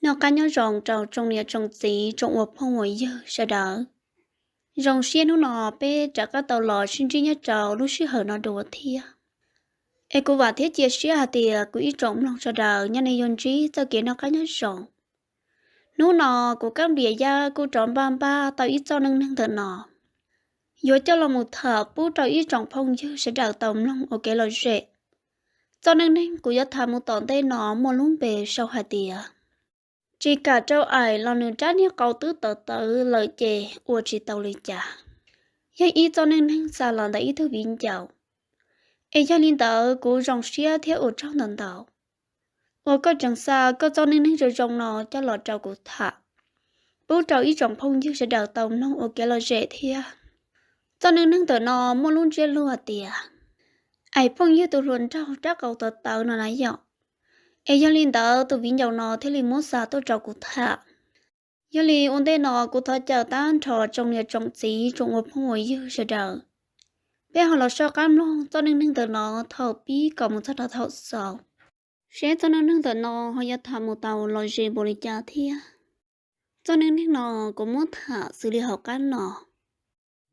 Noj qab nyob zoo rau tsoom niam tsoom txiv tsoom ua phooj ua ywg sawv daws. Zoo siab hnub no peb rov qab tau los sib ntsib nyob rau lub sij hawm no dua thiab. Es kuv vam thiab cia siab hais tias kuv ib tsoom mloog sawv daws nyob nej yuav ntsib txoj kev noj qab nyob zoo. Hnub no kuv Kab Npias Yaj kuj rov npaj npaj tau ib txoj neej neeg ntawm no yuav coj los mus tham pub rau ib tsoom phooj ywg sawv daws tau mloog ua kev lom zem. Txoj neej neeg kuv yuav tham mus tom ntej no muaj lub npe sau hais tias, tsis kam rau aim los nws rab niag qau twb tawv tawv lawm ces ua tsis tau li cas. Yog ib txoj neej neeg xa los ntawm ib tug viv ncaus, es yog li ntawd kuv zoo siab thiab ua tsaug ntau ntau uas koj tseem xa koj txoj neej neeg zoo zoo no coj los rau kuv tham pub rau ib tsoom phooj ywg sawv daws tau mloog ua kev lom zem thiab. Txoj neej neeg ntawm no muaj lub ntsiab lus hais tias, aim phooj ywg tus hluas nraug rab qau tawv tawv no na yom. Es yog li ntawd tus viv ncaus no thiaj li muab xa tuaj rau kuv tham. Yog li ua ntej no kuv thov caw tag nrho tsoom niam tsoom txiv tsoom ua phooj ua ywg sawv daws, peb ho los soj qab mloog txoj neej neeg ntawm no thaum pib kom mus txog rau thaum xaus, seb txoj neej neeg ntawm no ho yuav tham mus tau lom zem npaum li cas thiab. Txoj neej neeg no kuv muab tham xws li hauv qab no.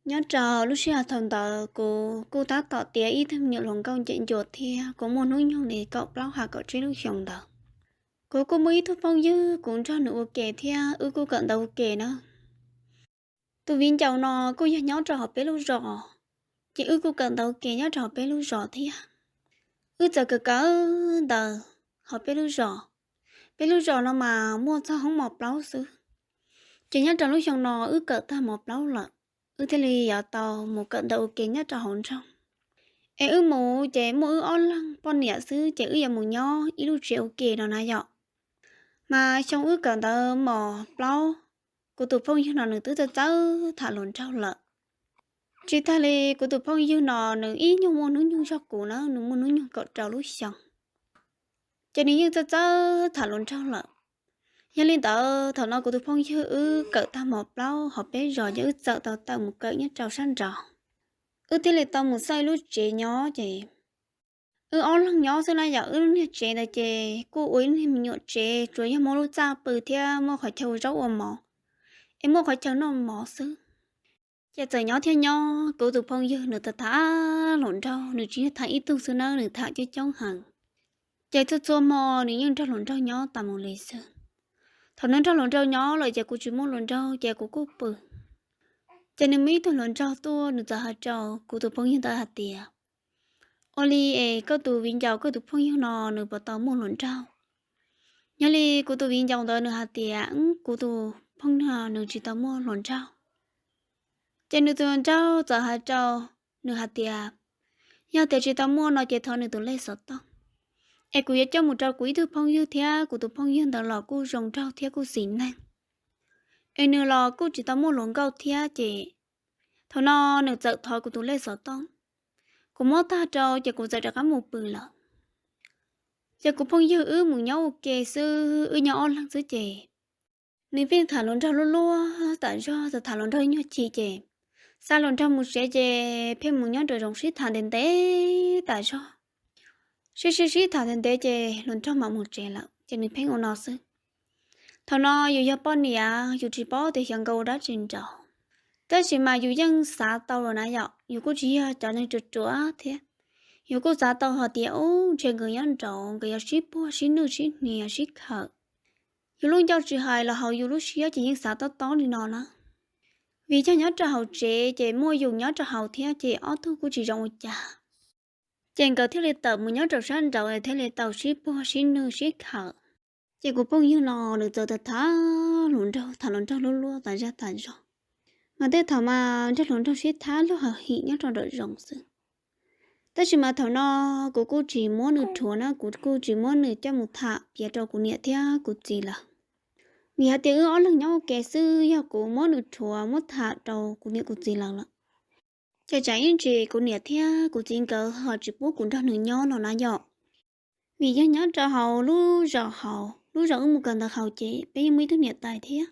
Nyob rau lub sij hawm thaum ntawd kuv kuj tab tom tiav ib tug me nyuam hluas nkauj ncem ncua thiab kuv muaj hnub nyoog li kaum plaub ha kaum tsib lub xyoo ntawd. Kuv kuj muaj ib tug phooj ywg kuv nrog nws ua ke thiab wb kuj kawm ntawv ua ke na. Tus viv ncaus no kuj yog nyob rau hauv peb lub zos, ces wb kuj kawm ntawv ua ke nyob rau hauv peb lub zos thiab. Wb txawm kawm kawm ntawv hauv peb lub zos. Peb lub zos no mas muaj txog hoob mos plaub xwb. Ces nyob rau lub xyoo no wb kawm tag mos plaub lawm, wb thiaj li yuav tau mus kawm ntawv ua ke nyob rau hauv nroog. Es wb mus ces muaj wb ob leeg poj niam xwb ces wb yuav mus nyob ib lub tsev ua ke no na yom. Mas xyoo wb kawm ntawv mos plaub, kuv tus phooj ywg no nws twb txawj txawj tham hluas nraug lawm. Tsis tag li kuv tus phooj ywg no nws ib nyuag muaj hnub nyoog zog kuv na, nws muaj hnub nyoog kaum rau lub xyoo, ces nws yeej txawj txawj tham hluas nraug lawm. Yog li ntawd thaum no kuv tus phooj ywg wb kawm tag mos plaub hauv peb zos ces wb txawm tau tawm mus kawm nyob rau sab nraud. Wb thiaj li tau mus xauj ib lub tsev nyob ces wb ob leeg nyob xwb na yom. Wb lub niag tsev ntawd ces kuj ua ib lub niag me nyuam tsev tsuas yog muab lub txaj pw thiab muaj qhov chaw ua zaub ua mov, es muaj qhov chaw noj mov xwb. Ces txawm nyob thiab nyob kuv tus phooj ywg nws tham tham hluas nraug, nws tsis yog tham ib tug xwb nawb, nws tham coob coob heev. Ces txhua txhua hmo nws yeej nrog hluas nraug nyob tas mus li xwb. Thaum nws nrog hluas nraug nyob lawm ces kuv tsis muaj hluas nraug ces kuv kuj pw. Ces nws muaj ib tug hluas nraug tuaj, nws txawm hais rau kuv tus phooj ywg ntawd hais tias, ua li es koj tus viv ncaus koj tus phooj ywg no nws puas tau muaj hluas nraug? Yog li kuv tus viv ncaus ntawd nws hais tias, kuv tus phooj ywg no nws tsis tau muaj hluas nraug. Ces nws tus hluas nraug txawm hais rau nws hais tias, yog tias tsis tau muaj no ces thov nws tus lej xov tooj, es kuv yuav coj mus rau kuv ib tug phooj ywg thiab kuv tus phooj ywg ntawd los kuj zoo nraug thiab kuj xis neej, es nws los kuj tsis tau muaj hluas nkauj thiab ces thaum no nws txawm thov kuv tus lej xov tooj. Kuv muab tag rau ces kuv txawm rov qab mus pw lawm. Ces kuv phooj ywg wb mus nyob ua ke xwb, wb nyob ob leeg xwb ces nws pheej tham hluas nraug luaj luaj tas zog, txawm tham hluas nraug nyuag chim ces xa hluas nraug mus tsev ces pheej mus nyob nraum zoov sib tham ntev ntev tas zog. Sib sib sib tham ntev ntev ces hluas nraug mam mus tsev lawm ces nws pheej ua no xwb. Thaum no yus yog poj niam yus tsis paub tias xyov nkawd ua dab tsi nraud, tab sis mas yus yeej xav tau los na yom, yus kuj tsis yog cov neeg ruam ruam thiab. Yus kuj xav tau hais tias ub ntshe nkawd nyob nraud nkawd yuav sib puag sib nwj sib hnia sib khawm. Yus lub ncauj tsis hais los hauv yus lub siab ces yeej xav tob tob li no na. Vim yog nyob rau hauv tsev ces muaj yus nyob rau hauv thiab ces ob tug kuj tsis zoo ua cas. Ces nkawd thiaj li tawm mus nyob rau sab nraud thiaj li tau sib puag sib nwj sib khawm. Ces kuv phooj ywg no nws txawm tham tham hluas nraug, tham hluas nraug luaj luaj tas zog tas zog. Mas tej thaum mas nrog hluas nraug sib tham luag hawm him nyob rau nraum zoov xwb. Tab sis mas thaum no kuv kuj tsis muab nws rhuav na, kuv kuj tsis muab nws coj mus tham piav rau kuv niam thiab kuv txiv lawm. Vim hais tias wb ob leeg nyob ua ke xwb, yog kuv muab nws rhuav muab tham rau kuv niam kuv txiv lawv lawm, ces tsam ib ntsis kuv niam thiab kuv txiv nkawd ho tsis pub kuv nrog nws nyob no na yom. Vim yog nyob rau hauv lub zos, hauv lub zos wb mus kawm ntawv hauv ces peb yeej muaj ib tug niam tais thiab.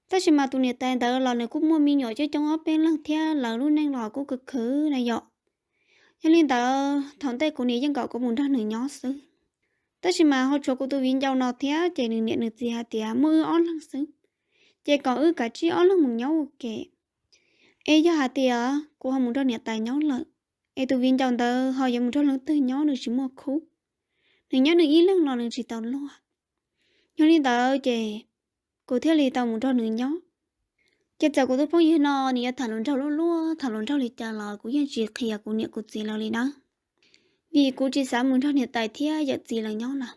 Tab sis mas tus niam tais ntawd los nws kuj muaj me nyuam coob coob ob peb leeg thiab lawv lub neej los kuj khwv khwv na yom. Yog li ntawd thaum ntej kuv niam yeej kom kuv mus nrog nws nyob xwb. Tab sis mas ho tshuav kuv tus viv ncaus no thiab ces nws niam nws txiv hais tias muaj wb ob leeg xwb, ces kom wb kav tsij ob leeg mus nyob ua ke, es yog hais tias kuv ho mus nrog niam tais nyob lawm, es tus viv ncaus ntawd ho yuav mus nrog leej twg nyob nws tsis muaj khub, nws nyob nws ib leeg los nws tsis tau luag. Yog li ntawd ces kuv thiaj li tau mus nrog nws nyob. Ces txawm kuv tus phooj ywg no nws yuav tham hluas nraug luaj luaj, tham hluas nraug li cas los kuv yeej tsis qhia kuv niam kuv txiv lawv li nawb, vim kuv tsis xav mus nrog niam tais thiab yawm txiv lawv nyob lawm.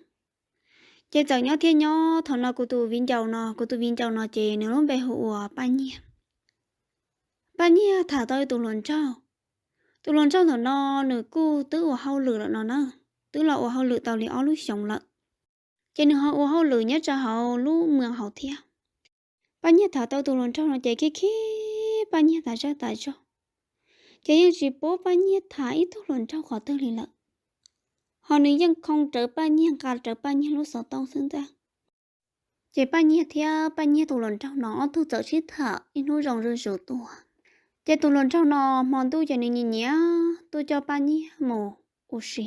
Ces txawm nyob thiab nyob, thaum no kuv tus viv ncaus no, kuv tus viv ncaus no ces nws lub npe hu ua Paj Nyiag. Paj Nyiag tham tau tus hluas nraug. Tus hluas nraug ntawm no nws kuj twb ua hauj lwm lawm no na, twb los ua hauj lwm tau li ob lub xyoos lawm. Ces nws ho ua hauj lwm nyob rau hauv lub moos hauv thiab. Paj Nyiag tham tau tus hluas nraug no ces khib khib Paj Nyiag tas zaj tas zog, ces yeej tsis pub Paj Nyiag tham ib tug hluas nraug qhov twg li lawm. Ho nws yeej khoo rawv Paj Nyiag, nqa rawv Paj Nyiag lub xov tooj xwb ntag. Ces Paj Nyiag thiab Paj Nyiag tus hluas nraug no ob tug txawm sib tham ib hnub zoo zuj zus tuaj. Ces tus hluas nraug no hmo ntuj ces nws nyiam nyiam tuaj coj Paj Nyiag mus ua si.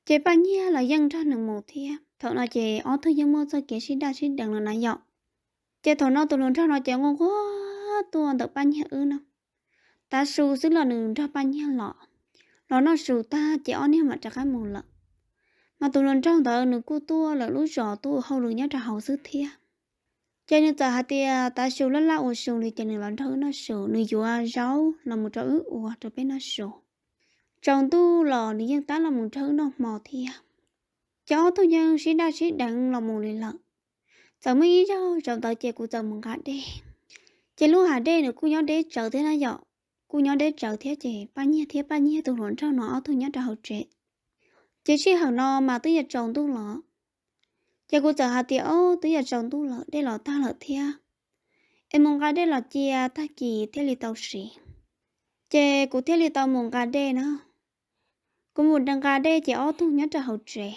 Ces Paj Nyiag los yeej nrog nws mus thiab. Thaum no ces ob tug yeej muaj txoj kev sib daj sib deev lawm na yom. Ces thaum no tus hluas nraug no ces nquag nquag tuaj ntawm Paj Nyiag wb no. Tav su xwb los nws nrog Paj Nyiag los, los noj su tag ces ob niag mam rov qab mus lawm. Mas tus hluas nraug ntawd nws kuj tuaj lawm lub zos tuaj ua hauj lwm nyob rau hauv xwb thiab. Ces nws txawm hais tias tav su laj laj ua su li ces nws los nrog wb noj su, nws yuav zaub los mus rau wb ua rau peb noj su. Tsaus ntuj los nws yeej tab los mus nrog wb noj hmo thiab. Ces ob tug yeej sib daj sib deev los mus li lawm. Txawm muaj ib zaug zaum ntawd ces kuv txawm mus nqa dej. Ces lub hav dej nws kuj nyob deb tsawv thiab na yom, kuj nyob deb tsawv thiab ces Paj Nyiag thiab Paj Nyiag tus hluas nraug no ob tug nyob rau hauv tsev. Ces sij hawm no mas twb yuav tsaus ntuj los. Ces kuv txawm hais tias, Ob, twb yuav tsaus ntuj lawm, dej los tag lawm thiab, es mus nqa dej los cia tag kis thiaj li tau siv. Ces kuv thiaj li tau mus nqa dej na. Kuv mus nqa dej ces ob tug nyob rau hauv tsev.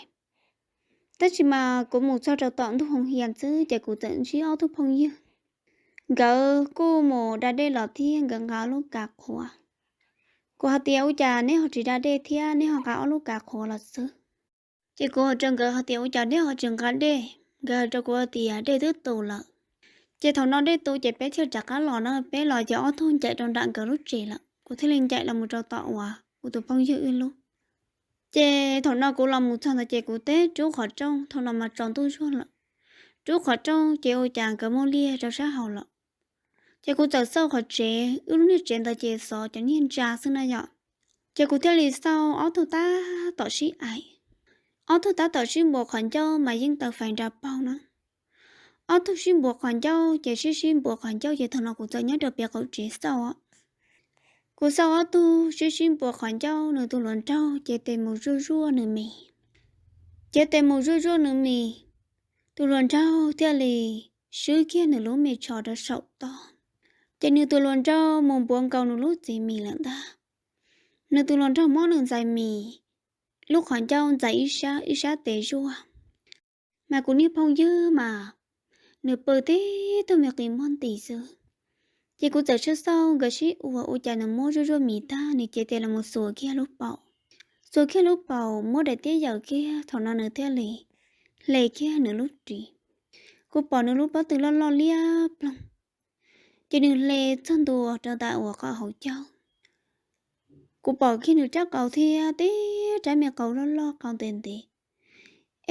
Tab sis mas kuv mus txog rau tom ntug hoos hias xwb ces kuv txawm ntsib ob tug phooj ywg. Nkawd kuj mus da dej los thiab nkawd nqa ob lub kav qhuav. Kuv hais tias, Ua cas neb ho tsis da dej thiab neb ho nqa ob lub kav qhuav los xwb? Ces kuv hais rau nkawd hais tias, Ua cas neb ho tsis nqa dej? Nkawd hais rau kuv hais tias, Dej twb tu lawm. Ces thaum no dej tu ces peb thiaj rov qab los na, peb los ces ob tug ncaim rau nram nkawd lub tsev lawm, kuv thiaj li ncaim los mus rau tom uas kuv tus phooj ywg wb lub. Ces thaum no kuv los mus txog ntawd ces kuv teb rub qhov rooj, thaum no mas tsaus ntuj zuag lawm. Rub qhov rooj ces ua cas nkawd muaj liaj rau sab hauv lawm. Ces kuv txawm xauj qhov tsev, wb lub niag tsev ntawd ces xov cov niag ntsa xwb na yom. Ces kuv thiaj li xauj ob tug tab tom sib aim, ob tug tab tom sib npuav qhov ncauj mas yeej tau fais nra paug na. Ob tug sib npuav qhov ncauj ces sib sib npuav qhov ncauj ces thaum no kuv txawm nyob rau pem qaum tsev xauj. Kuv xauj ob tug sib sib npuav qhov ncauj, nws tus hluas nraug ces tes mus zuaj zuaj nws mis. Ces tes mus zuaj zuaj nws mis, tus hluas nraug thiaj li swb kiag nws lub me tsho rau saum toj. Ces nws tus hluas nraug mus npuav nkaus nws lub txiv mis lawm ntag. Nws tus hluas nraug muab nws ntxais mis, lub qhov ncauj ntxais ib sab, ib sab tes zuaj. Mas kuv niag phooj ywg mas nws pw tib tug me qis muag nti xwb. Ces kuv txawm sib xauj nkawd sib ua, ua cas nws muab zuaj zuaj mis tag nws cev tes los mus xuas kiag lub paum. Xuas kiag lub paum muab daim tiab yaws kiag, thaum no nws thiaj li hle kiag nws lub ris. Kuv pom nws lub pob tw loj loj liab ploog, ces nws hle txog ntua rau ntawm uas qhov hauv caug. Kuv pom kiag nws rab qau thiab tib rab me qau loj loj qau ntev ntev.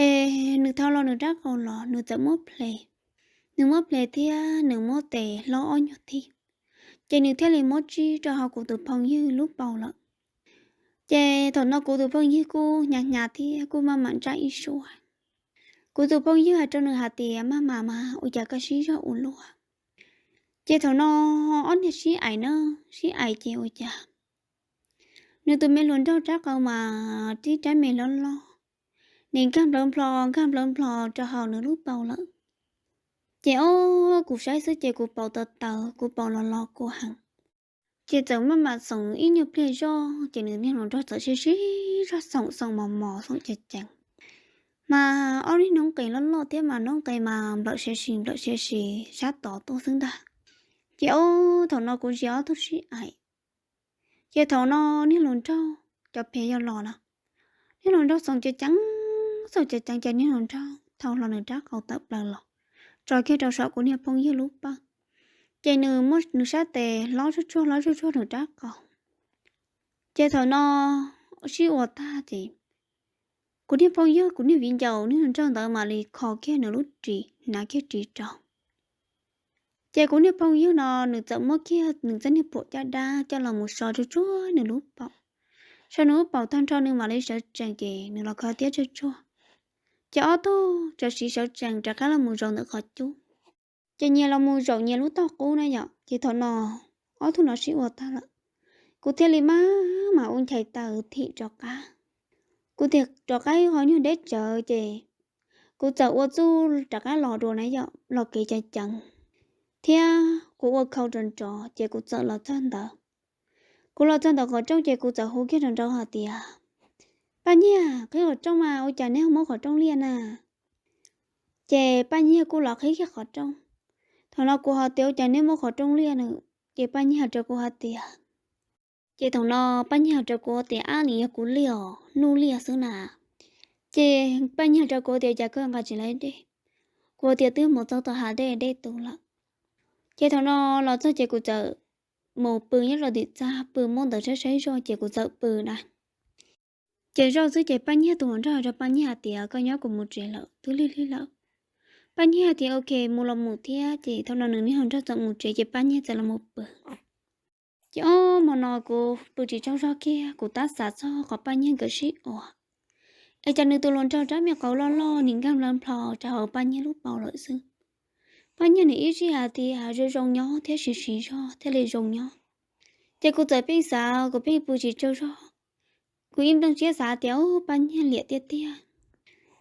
Es nws thau los nws rab qau los nws txawm muab ple. Nws muab ple thiab nws muab tes hlob ob nyuag thij, ces nws thiaj li muab tsij rau hauv kuv tus phooj ywg lub paum lawm. Ces thaum no kuv tus phooj ywg kuj hnyav hnyav thiab kuj maj mam ntsaj ib suab. Kuv tus phooj ywg hais rau nws hais tias, Maj mam mas ua cas koj sib zog ua luaj? Ces thaum no ob niag sib aim na, sib aim ces ua cas nws tus me hluas nraug rab qau mas tib rab me loj loj, nws nkag nplawv nplho nkag nplawv nplho rau hauv nws lub paum lawm. Ces ob, kuv saib xwb ces kuv paum tawv tawv, kuv paum los los kua heev. Ces txawm maj mam xoom ib nyuag pliag zoj ces nws niag hluas nraug txawm sib sib zog xoom, xoom mos mos xoom ceev ceev. Mas ob niag noob qes loj loj thiab mas noob qes mas nplawm siav si nplawm siav si sab tod tuaj xwb ntag. Ces ob, thaum no kuv ntsia ob tug sib aim. Ces thaum no niag hluas nraug cov phev yog los na, niag hluas nraug xoom ceev ceev txaug ceev ceev ces niag hluas nraug thau hlo nws rab qau tawm plaws los tso kiag rau saum kuv niag phooj ywg lub pawg. Ces nws muab nws sab tes hlob tsuag tsuag hlob tsuag tsuag nws rab qau. Ces thaum no sib ua tag ces kuv niag phooj ywg, kuv niag viv ncaus, niag hluas nraug ntawd mam li kho kiag nws lub ris, hnav kiag ris rau. Ces kuv niag phooj ywg no nws txawm muab kiag nws txoj niag phuam caj dab coj los mus so tsuag tsuag nws lub paum. So nws lub paum tag nrho nws mam li sawv tsees ces nws los kho tiab tsuag tsuag. Ces ob tug txawm sib sawv tsees rov qab los mus zaum ntawm qhov cub. Ces nyias los mus zaum nyias lub toj qub na yom, ces thaum no ob tug no sib ua tag lawm. Kuv thiaj li maj mam ua nchais taws thim rov qab. Kuv thim rov qab ib qho nyuag deb tsawv ces kuv txawm ua txuj rov qab los dua na yom, los kev ceev ceev thiab kuv ua khau rov nrov ces kuv txawm los txog ntawd. Kuv los txog ntawm qhov rooj ces kuv txawm hu kiag rau nraud hais tias, Paj Nyiag, qhib qhov rooj mas, ua cas neb muab qhov rooj liaj na? Ces Paj Nyiag kuj los qhib kiag qhov rooj. Thaum no kuv hais tias, Ua cas neb muab qhov rooj liaj na? Ces Paj Nyiag hais rau kuv hais tias, ces thaum no Paj Nyiag hais rau kuv tias, Ab, nws yog kuv liaj os, nuj liaj xwb na. Ces Paj Nyiag hais rau kuv tias, Cas koj nqa tsis lawv dej? Kuv tias, Twb mus txog tom hav dej, dej tu lawm. Ces thaum no los txog ces kuv txawm mus pw nyob rau tim txaj, pw muab ntawv saib saib zoj ces kuv txawm pw na. Ces zoj xwb ces Paj Nyiag tus hluas nraug hais rau Paj Nyiag hais tias, Koj nyob, kuv mus tsev lawm, twb lig lig lawm. Paj Nyiag hais tias, Ok, mus los mus thiab. Ces thaum no nws niag hluas nraug txawm mus tsev ces Paj Nyiag txawm los mus pw. Ces ob hmo no kuv pw tsis tsaug zog kiag, kuv tab xav txog qhov Paj Nyiag nkawd sib ua. Es cas nws tus hluas nraug rab me qau loj loj nim nkag nplawg nplho rau hauv Paj Nyiag lub paum lawm xwb. Paj Nyiag nws ib sij hais tias zoo zoo nyob thiab siv siv zog thiaj li zoo nyob. Ces kuv txawm pheej xav, kuv pheej pw tsis tsaug zog. Kuv ib nplooj siab xav tias, Ub, Paj Nyiag liam tiag tiag.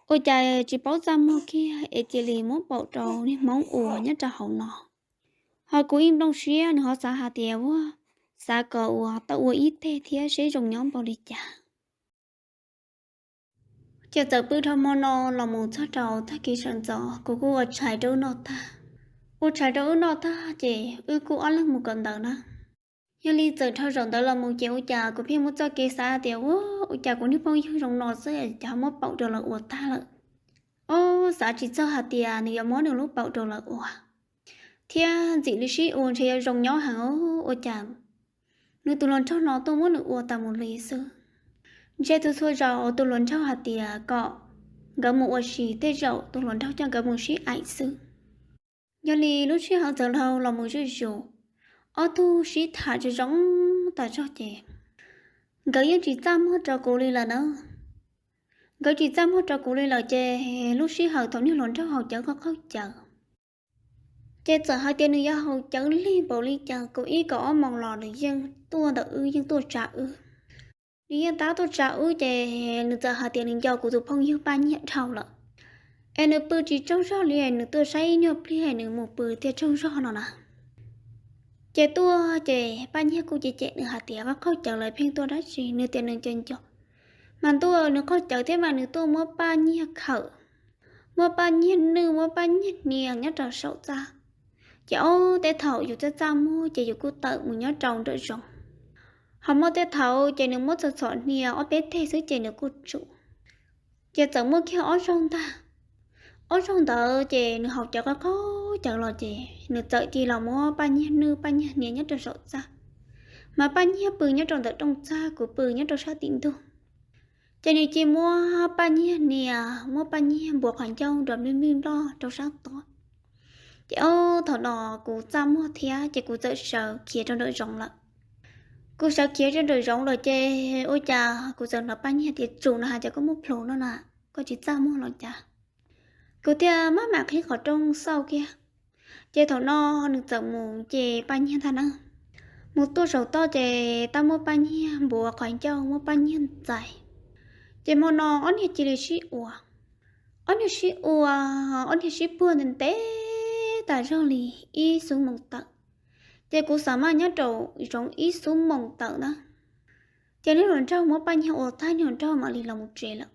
Ua cas tsis paub txaj muag kiag es cia li muab paum rau niag hmoob ua nyob rau hauv no. Ho kuv ib nplooj siab nws ho xav hais tias, Ua, xav kom uas tau ua ib teg thiab seb zoo nyob npaum li cas. Ces txawm pw dhau hmo no los mus txog rau tag kis sawv ntxov, kuv kuj ua tshais rau wb noj tag. Ua tshais rau wb noj tag ces wb kuj ob leeg mus kawm ntawv na. Yog li txawm dhau zaum ntawd los mus ces ua cas kuv pheej muaj txoj kev xav tias, Ua, ua cas kuv niag phooj ywg zoo no xwb cas ho muab paum rau lawv ua tag lawm. Ob, xav tsis txog hais tias nws yuav muab nws lub paum rau lawv ua. Thiab ntxim li sib ua ntshe yuav zoo nyob heev os, ua cas nws tus hluas nraug no tuaj muab nws ua tas mus li xwb. Ntshe tus txhua zaus tus hluas nraug hais tias kom nkawd mus ua si, tej zaum tus hluas nraug coj nkawd mus sib aim xwb. Yog li lub sij hawm txawm dhau los mus zuj zus, ob tug sib tham zoo zoo tas zog ces nkawd yeej tsis txaj muag rau kuv li lawm na. Nkawd tsis txaj muag rau kuv li lawm ces lub sij hawm thaum niag hluas nraug haus cawv qhov qaug cawv, ces txawm hais tias nws yuav haus cawv lig npaum li cas, kaum ib kaum ob moos los nws yeej tuaj ntawm wb, yeej tuaj tsa wb. Nws yeej tab tuaj tsa wb ces nws txawm hais tias nws nco kuv tus phooj ywg Paj Nyiag dhau lawm, es nws pw tsis tsaug zog li, nws tuaj saib ib nyuag pliag nws mus pw thiaj tsaug zog no na. Ces tuaj ces Paj Nyiag kuj cem cem nws hais tias, Koj qaug cawv lawm pheej tuaj dab tsi? Nws tias nws nco nco, mas ntuj, nws qaug cawv thiab mas nws tuaj muab Paj Nyiag khawm, muab Paj Nyiag nwj, muab Paj Nyiag hnia nyob rau saum txaj. Ces ob tej thaum yus txaj txaj muag ces yus kuj tawm mus nyob rau nraum zoov. Ho muaj tej thaum ces nws muab txhom txhom hnia ob peb teg xwb ces nws kuj tsum. Ces txawm muaj kiag ob zaug ntag. Ob zaug ntawd ces nws haus cawv qaug qaug cawv los ces nws txawm cia los muab Paj Nyiag nwj Paj Nyiag hnia nyob rau saum txaj. Mas Paj Nyiag pw nyob rau ntawm rooj txag, kuv pw nyob rau sab tim ntug. Ces nws cia muab Paj Nyiag hnia, muab Paj Nyiag npuav qhov ncauj nrov nplij nplij nploj rau sab tod. Ces ob thaum no kuv txaj muag thiab ces kuv txawm sawv khiav rau nraum zoov lawm. Kuv sawv khiav rau nraum zoov lawm ces ua cas kuv txawm hnov Paj Nyiag tias, Tsum no, hais tias koj muaj plhus no na, koj tsis txaj muag los cas? Kuv thiaj maj mam qhib qhov rooj xauj kiag. Ces thaum no nws txawm mus ces Paj Nyiag ntag na, mus tuaj saum toj ces tab muab Paj Nyiag npuav qhov ncauj, muab Paj Nyiag ntxais. Ces hmo no ob niag cia li sib ua, ob niag sib ua, ob niag sib puag ntev ntev tas zog li ib xuab moos tawm. Ces kuv xav mas nyob rau zoov ib xuab moos tawm na. Ces niag hluas nraug muab Paj Nyiag ua tag, niag hluas nraug mam li los mus tsev lawm.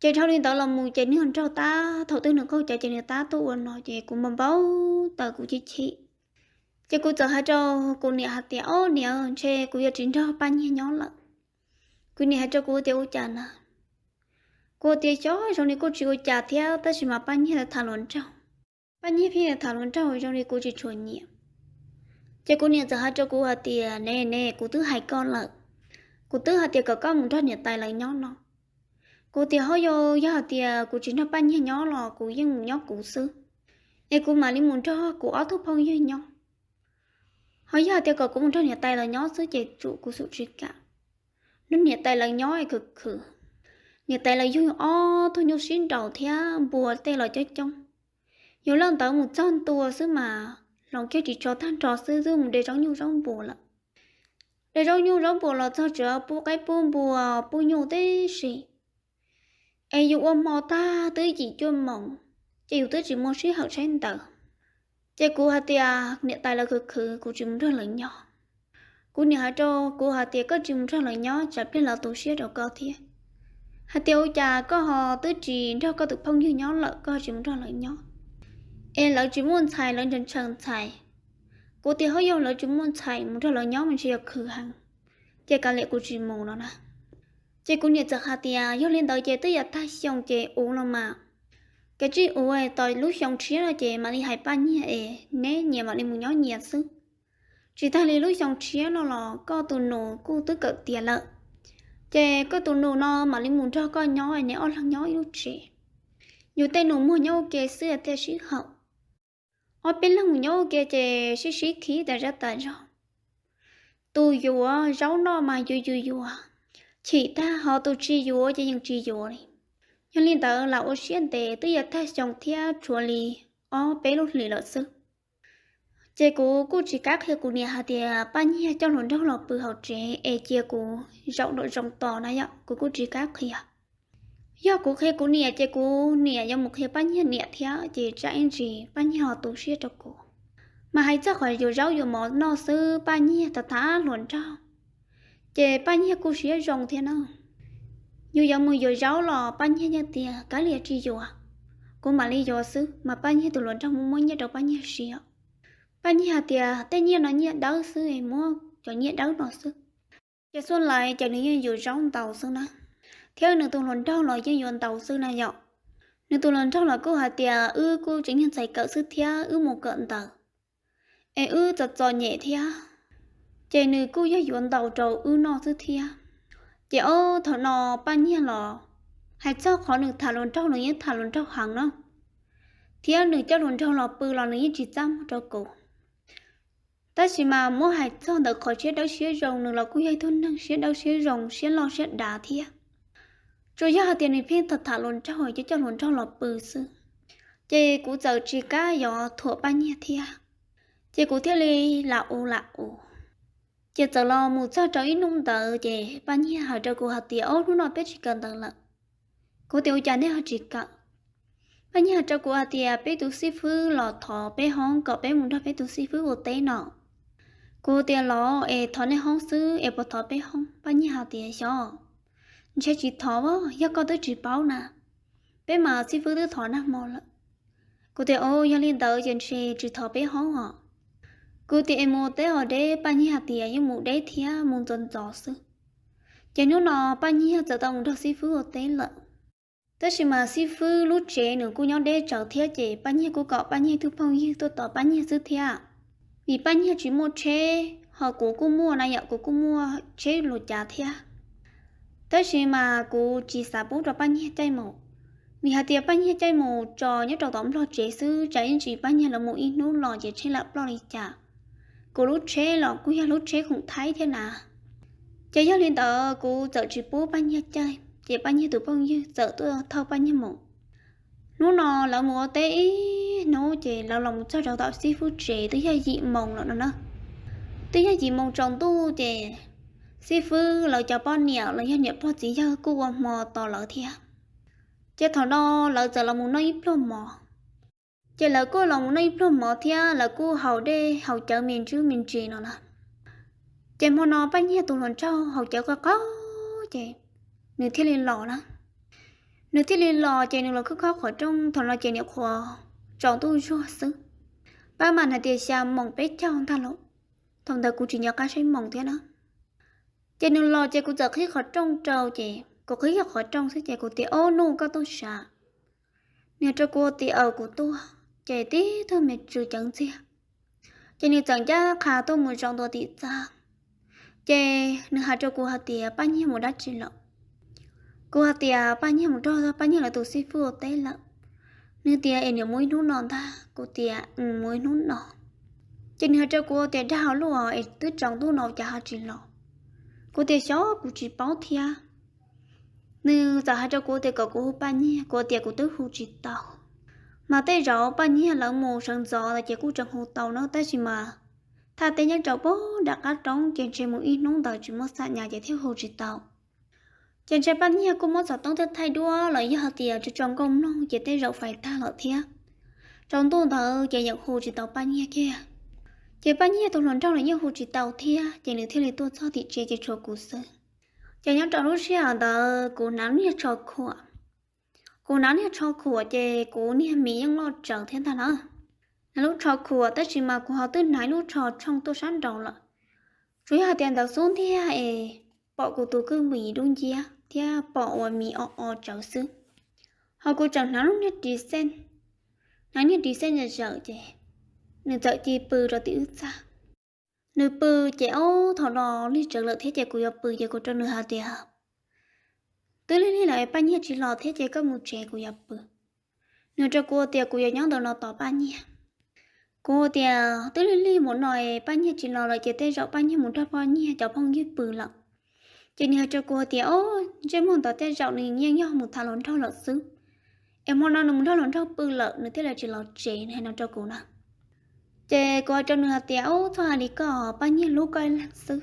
Ces dhau li ntawd los mus ces niag hluas nraug tab, thaum twg nws qaug cawv ces nws tab tuaj ua no ces kuv npau npau taws, kuv chim chim. Ces kuv txawm hais rau kuv niam hais tias, Ob niam, ntshe kuv yuav tsis nrog Paj Nyiag nyob lawm. Kuv niam hais rau kuv tias, Ua cas na? Kuv tias xyov zoo li kuj tsis ua cas thiab, tab sis mas Paj Nyiag tham hluas nraug, Paj Nyiag pheej tham hluas nraug zoo li kuv tsis tshua nyiam. Ces kuv niam txawm hais rau kuv hais tias, Ne ne, kuv twb hais koj lawm, kuv twb hais tias kom koj mus nrog niam tais lawv nyob no. Kuv tias ho yog, yog hais tias kuv tsis nrog Paj Nyiag nyob los kuv yeej mus nyob kuv xwb, es kuv mam li mus nrog kuv ob tug phooj ywg nyob. Ho yog hais tias kom kuv mus nrog niam tais lawv nyob xwb ces tsum kuv xum tsis kam. Nrog niam tais lawv nyob khwv khwv, niam tais lawv yug ob tug nyuj sib nraus thiab npua tej los coob coob. Yus lawv ntawd mus txog ntua xwb mas hloov kiag ris tsho tag nrho xwb twb mus de zaub nyuj zaub npua lawm. De zaub nyuj zaub npua los txog tsev pub qaib pub npua, pub nyuj tib si. Es yus ua hmo tag twb yim cuaj moos, ces yus twb tsis muaj sij hawm saib ntawd. Ces kuv hais tias niam tais lawv khwv khwv, kuv tsis mus nrog lawv nyob. Kuv niam hais rau kuv hais tias koj tsis mus nrog lawv nyob tsam pliag lawv tu siab rau koj thiab. Hais tias ua cas koj ho twb tsis nrog koj tus phooj ywg nyob lawm koj tsis mus nrog lawv nyob, es lawv tsis muaj ntxhais lawv ntshaw ntshaw ntxhais. Kuv tias ho yog lawv tsis muaj ntxhais mus nrog lawv nyob mas ntshe yuav khwv heev, ces kav liam kuv tsis mus no na. Ces kuv niam txawm hais tias yog li ntawd ces twb yav tag xyoo ces ua no mas, kav tsij ua tos lub xyoo tshiab no ces mam li hais Paj Nyiag es neb nyias mam li mus nyob nyias xwb. Tsis tag li lub xyoo tshiab no los koj tus nus kuj twb kawm tiav lawm, ces koj tus nus no mam li mus nrog koj nyob, neb ob leeg nyob ib lub tsev. Yus tej nus muag nyob ua ke xwb thiaj sib haum. Ob peb leeg mus nyob ua ke ces sib sib khib tas zaj tas zog. Tus yuav zaub noj mas yuav yuav yuav, chim tag, ho tus tsis yuav ces yeej tsis yuav li. Yog li ntawd lam ua siab ntev twb yuav tag xyoo thiab tshuav li ob peb lub hlis lawm xwb. Ces kuv kuj tsis kam qhia kuv niam hais tias Paj Nyiag coj hluas nraug los pw hauv tsev es cia kuv zaum nraum zoov tos na yom, kuv kuj tsis kam qhia. Yog kuv qhia kuv niam ces kuv niam yuav mus qhia Paj Nyiag niam thiab ces tsam ib ntsis Paj Nyiag ho tu siab rau kuv. Mas hais txog qhov yuav zaub yuav mov noj xwb Paj Nyiag tham tham hluas nraug, ces Paj Nyiag kuj siab zoo thiab na. Yus yuav mus yuav zaub los Paj Nyiag yeej tias kav liam tsis yuav, kuv mam li yuav xwb, mas Paj Nyiag tus hluas nraug muab muab nyiaj rau Paj Nyiag siv. Paj Nyiag hais tias tej nyiaj no nyiaj dawb xwb, muab cov nyiaj dawb no xwb. Ces xuaj lais ces nws yeej yuav zaub ntau xwb na, thiab nws tus hluas nraug los yeej yuav ntau xwb na yom. Nws tus hluas nraug los kuj hais tias wb kuj tseem yog ntxhais kawm xwb thiab wb mus kawm ntawv, es wb txom txom nyem thiab, ces nws kuj yog yuav ntau rau wb noj xwb thiab. Ces ob thaum no Paj Nyiag los, hais txog qhov nws tham hluas nraug nws yeej tham hluas nraug heev na, thiab nws coj hluas nraug los pw los nws yeej tsis txaj muag rau kuv. Tab sis mas muab hais txog ntawm qhov siab dawb siab zoo nws los kuj yog ib tug neeg siab dawb siab zoo siab loj siab dav thiab. Tsuas yog hais tias nws pheej tham tham hluas nraug coj coj hluas nraug los pw xwb, ces kuv txawm tsis kam yuav thuam Paj Nyiag thiab, ces kuv thiaj li lam ua lam ua. Ces txawm los mus txog rau ib hnub ntawd ces Paj Nyiag hais rau kuv hais tias ob hnub no peb tsis kawm ntawv lawm. Kuv tias ua cas nej ho tsis kawm? Paj Nyiag hais rau kuv hais tias peb tus xib fwb los thov peb hoob kom peb mus nrog peb tus xib fwb ua teb no. Kuv tias los es thov nej hoob xwb es puas thov peb hoob? Paj Nyiag hais tias xyov, ntshe tsis thov, yog koj twb tsis paub na, peb mas xib fwb twb thov nag hmo lawm. Kuv tias o, yog li ntawd ces ntshe tsis thov peb hoob os. Kuv tias es mus ua teb os deb? Paj Nyiag hais tias yeej mus deb thiab mus ntxov ntxov xwb. Ces hnub no Paj Nyiag txawm tau mus nrog xib fwb ua teb lawm. Tab sis mas xib fwb lub tsev nws kuj nyob deb tsawv thiab ces Paj Nyiag kuj kom Paj Nyiag tus phooj ywg tuaj tos Paj Nyiag xwb thiab. Vim Paj Nyiag tsis muaj tsheb ho kuv kuj muaj na yom, kuv kuj muaj tsheb luv cav thiab. Tab sis mas kuv tsis xav pub rau Paj Nyiag caij mus, vim hais tias Paj Nyiag caij mus tso nyob rau tom nplog tsev xwb tsam ib ntsis Paj Nyiag lawv mus ib hnub los ces tsheb lam ploj li cas. Kuv lub tsheb los kuj yog lub tsheb khoom thaib thiab na. Ces yog li ntawd kuv txawm tsis pub Paj Nyiag caij ces Paj Nyiag tus phooj ywg txawm tuaj thauj Paj Nyiag mus. Hnub no lawv mus ua teb ib hnub ces lawv los mus txog rau tom xib fwb tsev twb yog yim moos lawm no na. Twb yog yim moos tsaus ntuj ces xib fwb lawv cov poj niam los yog niam pog txiv yawg kuj ua hmo tos lawv thiab. Ces thaum no lawv txawm los mus noj ib pluag mov. Ces lawv kuj los mus noj ib pluag mov thiab lawv kuj haus dej haus cawv me ntsis me ntsis no na. Ces hmo no Paj Nyiag tus hluas nraug haus cawv qab qab ces nws thiaj li los na. Nws thiaj li los ces nws los khob khob qhov rooj, thaum no ces nyuam qhuav tsaus ntuj zuag xwb. Paj mam hais tias xya moos peb caug ntag los, thaum ntawd kuv tsis nco qab saib moos thiab na. Ces nws los ces kuv txawm qhib qhov rooj rau ces kuv qhib kiag qhov rooj xwb ces kuv tias, Ob, Nuj, koj tuaj sav? Nws hais rau kuv tias, Aws, kuv tuaj. Ces tib tug me tswv ceev ntxiag, ces nws txawm ncaj qha tuaj mus zaum ntua tim txaj. Ces nws hais rau kuv hais tias, Paj Nyiag mus dab tsi lawm? Kuv hais tias, Paj Nyiag mus nrog Paj Nyiag lawv tus xib fwb ua teb lawm. Nws tias, Es niam mus ib hnub no ntag? Kuv tias, Mus ib hnub no. Ces nws hais rau kuv tias, Dag hauv luj es twb tsaus ntuj no cas ho tsis los? Kuv tias, Xyov, kuv tsis paub thiab. Nws txawm hais rau kuv tias kom kuv hu Paj Nyiag, kuv tias kuv twb hu tsis tau. Mas tej zaum Paj Nyiag lawv mus sawv ntxov ces kuj tseem hu tau no, tab sis mas thaj teb nyob rau pem nram qab roob ces ntshe mus ib hnub ntawd tsis muaj xam nyas ces thiaj hu tsis tau. Ces ntshe Paj Nyiag kuj muab xov tooj thiab thaij duab los yog hais tias tso tso nkauj mloog ces tej zaum fais tag lawm thiab. Tsaus ntuj ntawd ces yeej hu tsis tau Paj Nyiag kiag. Ces Paj Nyiag tus hluas nraug los yeej hu tsis tau thiab, ces nws thiaj li tuaj txog tim tsev ces tshuav kuv xwb. Ces nyob rau lub sij hawm ntawd kuv hnav niag tsho khuam. Kuv hnav niag tsho khuam ces kuv niag mis yeej loj tsawv thiab ntag na. Hnav lub tsho khuam tab sis mas kuv ho twb hnav lub tsho tshooj tuaj sab nraud lawm. Tsuas yog hais tias ntawd xub ntiag es pom kuv tus kwj mis dub nciab thiab pom ua mis o o tsawv xwb. Ho kuv tseem hnav lub niag ris xeej, hnav niag ris xeej zawm zawm ces nws txawm cia li pw rau tim wb txaj. Nws pw ces ob thaum no lig tsawv lawm thiab ces kuv yuav pw ces kuv rau nws hais tias, Twb lig lig lawm Paj Nyiag tsis los thiab ces koj mus tsev, kuv yuav pw. Nws rau kuv tias kuv yuav nyob ntawm no tos Paj Nyiag. Kuv tias twb lig lig mus no es Paj Nyiag tsis los lawm ces tej zaum Paj Nyiag mus nrog Paj Nyiag cov phooj ywg pw lawm. Ces nws hais rau kuv tias, Ob, ntsej muag ntawd tej zaum nws yeej yog mus tham hluas nraug lawm xwb, es hmo no nws mus nrog hluas nraug pw lawm nws thiaj li tsis los tsev, nws hais no rau kuv na. Ces kuv hais rau nws hais tias, Ob, txhob hais li koj, Paj Nyiag hlub koj ib leeg xwb,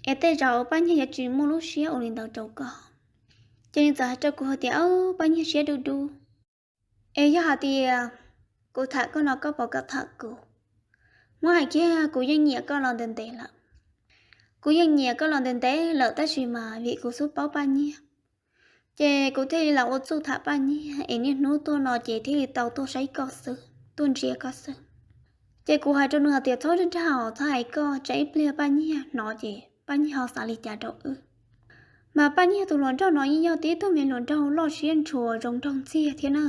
es tej zaum Paj Nyiag yuav tsis muaj lub siab ua li ntawd rau koj. Ces nws txawm hais rau kuv hais tias, Ob, Paj Nyiag siab dub dub, es yog hais tias kuv tham koj no koj puas kam tham kuv? Muab hais kiag kuv yeej nyiam koj los ntev ntev lawm. Kuv yeej nyiam koj los ntev ntev lawm tab sis mas vim kuv xub paub Paj Nyiag, ces kuv thiaj li los ua txuj tham Paj Nyiag es niaj hnub tuaj no ces thiaj li tau tuaj saib koj xwb, tuaj ntsia koj xwb. Ces kuv hais rau nws hais tias, Txhob dag dag os, txhob hais koj, tsam ib pliag Paj Nyiag hnov ces Paj Nyiag ho xav li cas rau wb? Mas Paj Nyiag tus hluas nraug no yeej yog tib tug me hluas nraug loj siab ntshua zoo nraug ntxiag thiab na.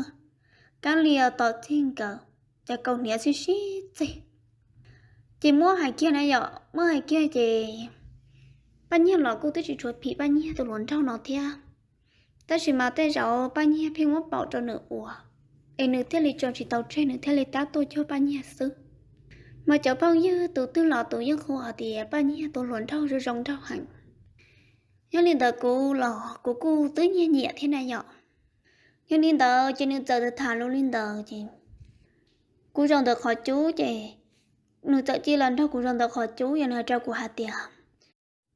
Kab li tom txij nkawm, cov kaus hniav sib sib txig. Ces muab hais kiag na yom, muab hais kiag ces Paj Nyiag los kuj twb tsis tshua phim Paj Nyiag tus hluas nraug no thiab. Tab sis mas tej zaum Paj Nyiag pheej muab paum rau nws ua, es nws thiaj li tso tsis tau tseg, nws thiaj li tab tuaj cuag Paj Nyiag xwb. Mas cov phooj ywg tus twg los tus yeej qhuas hais tias Paj Nyiag tus hluas nraug zoo zoo nraug heev. Yog li ntawd kuv los kuv kuj twb nyiag nyiam thiab na yom. Yog li ntawd ces nws txawm tham lus li ntawd ces kuv zaum ntawm qhov cub ces nws txawm cia los nrog kuv zaum ntawm qhov cub, yog nws hais rau kuv hais tias,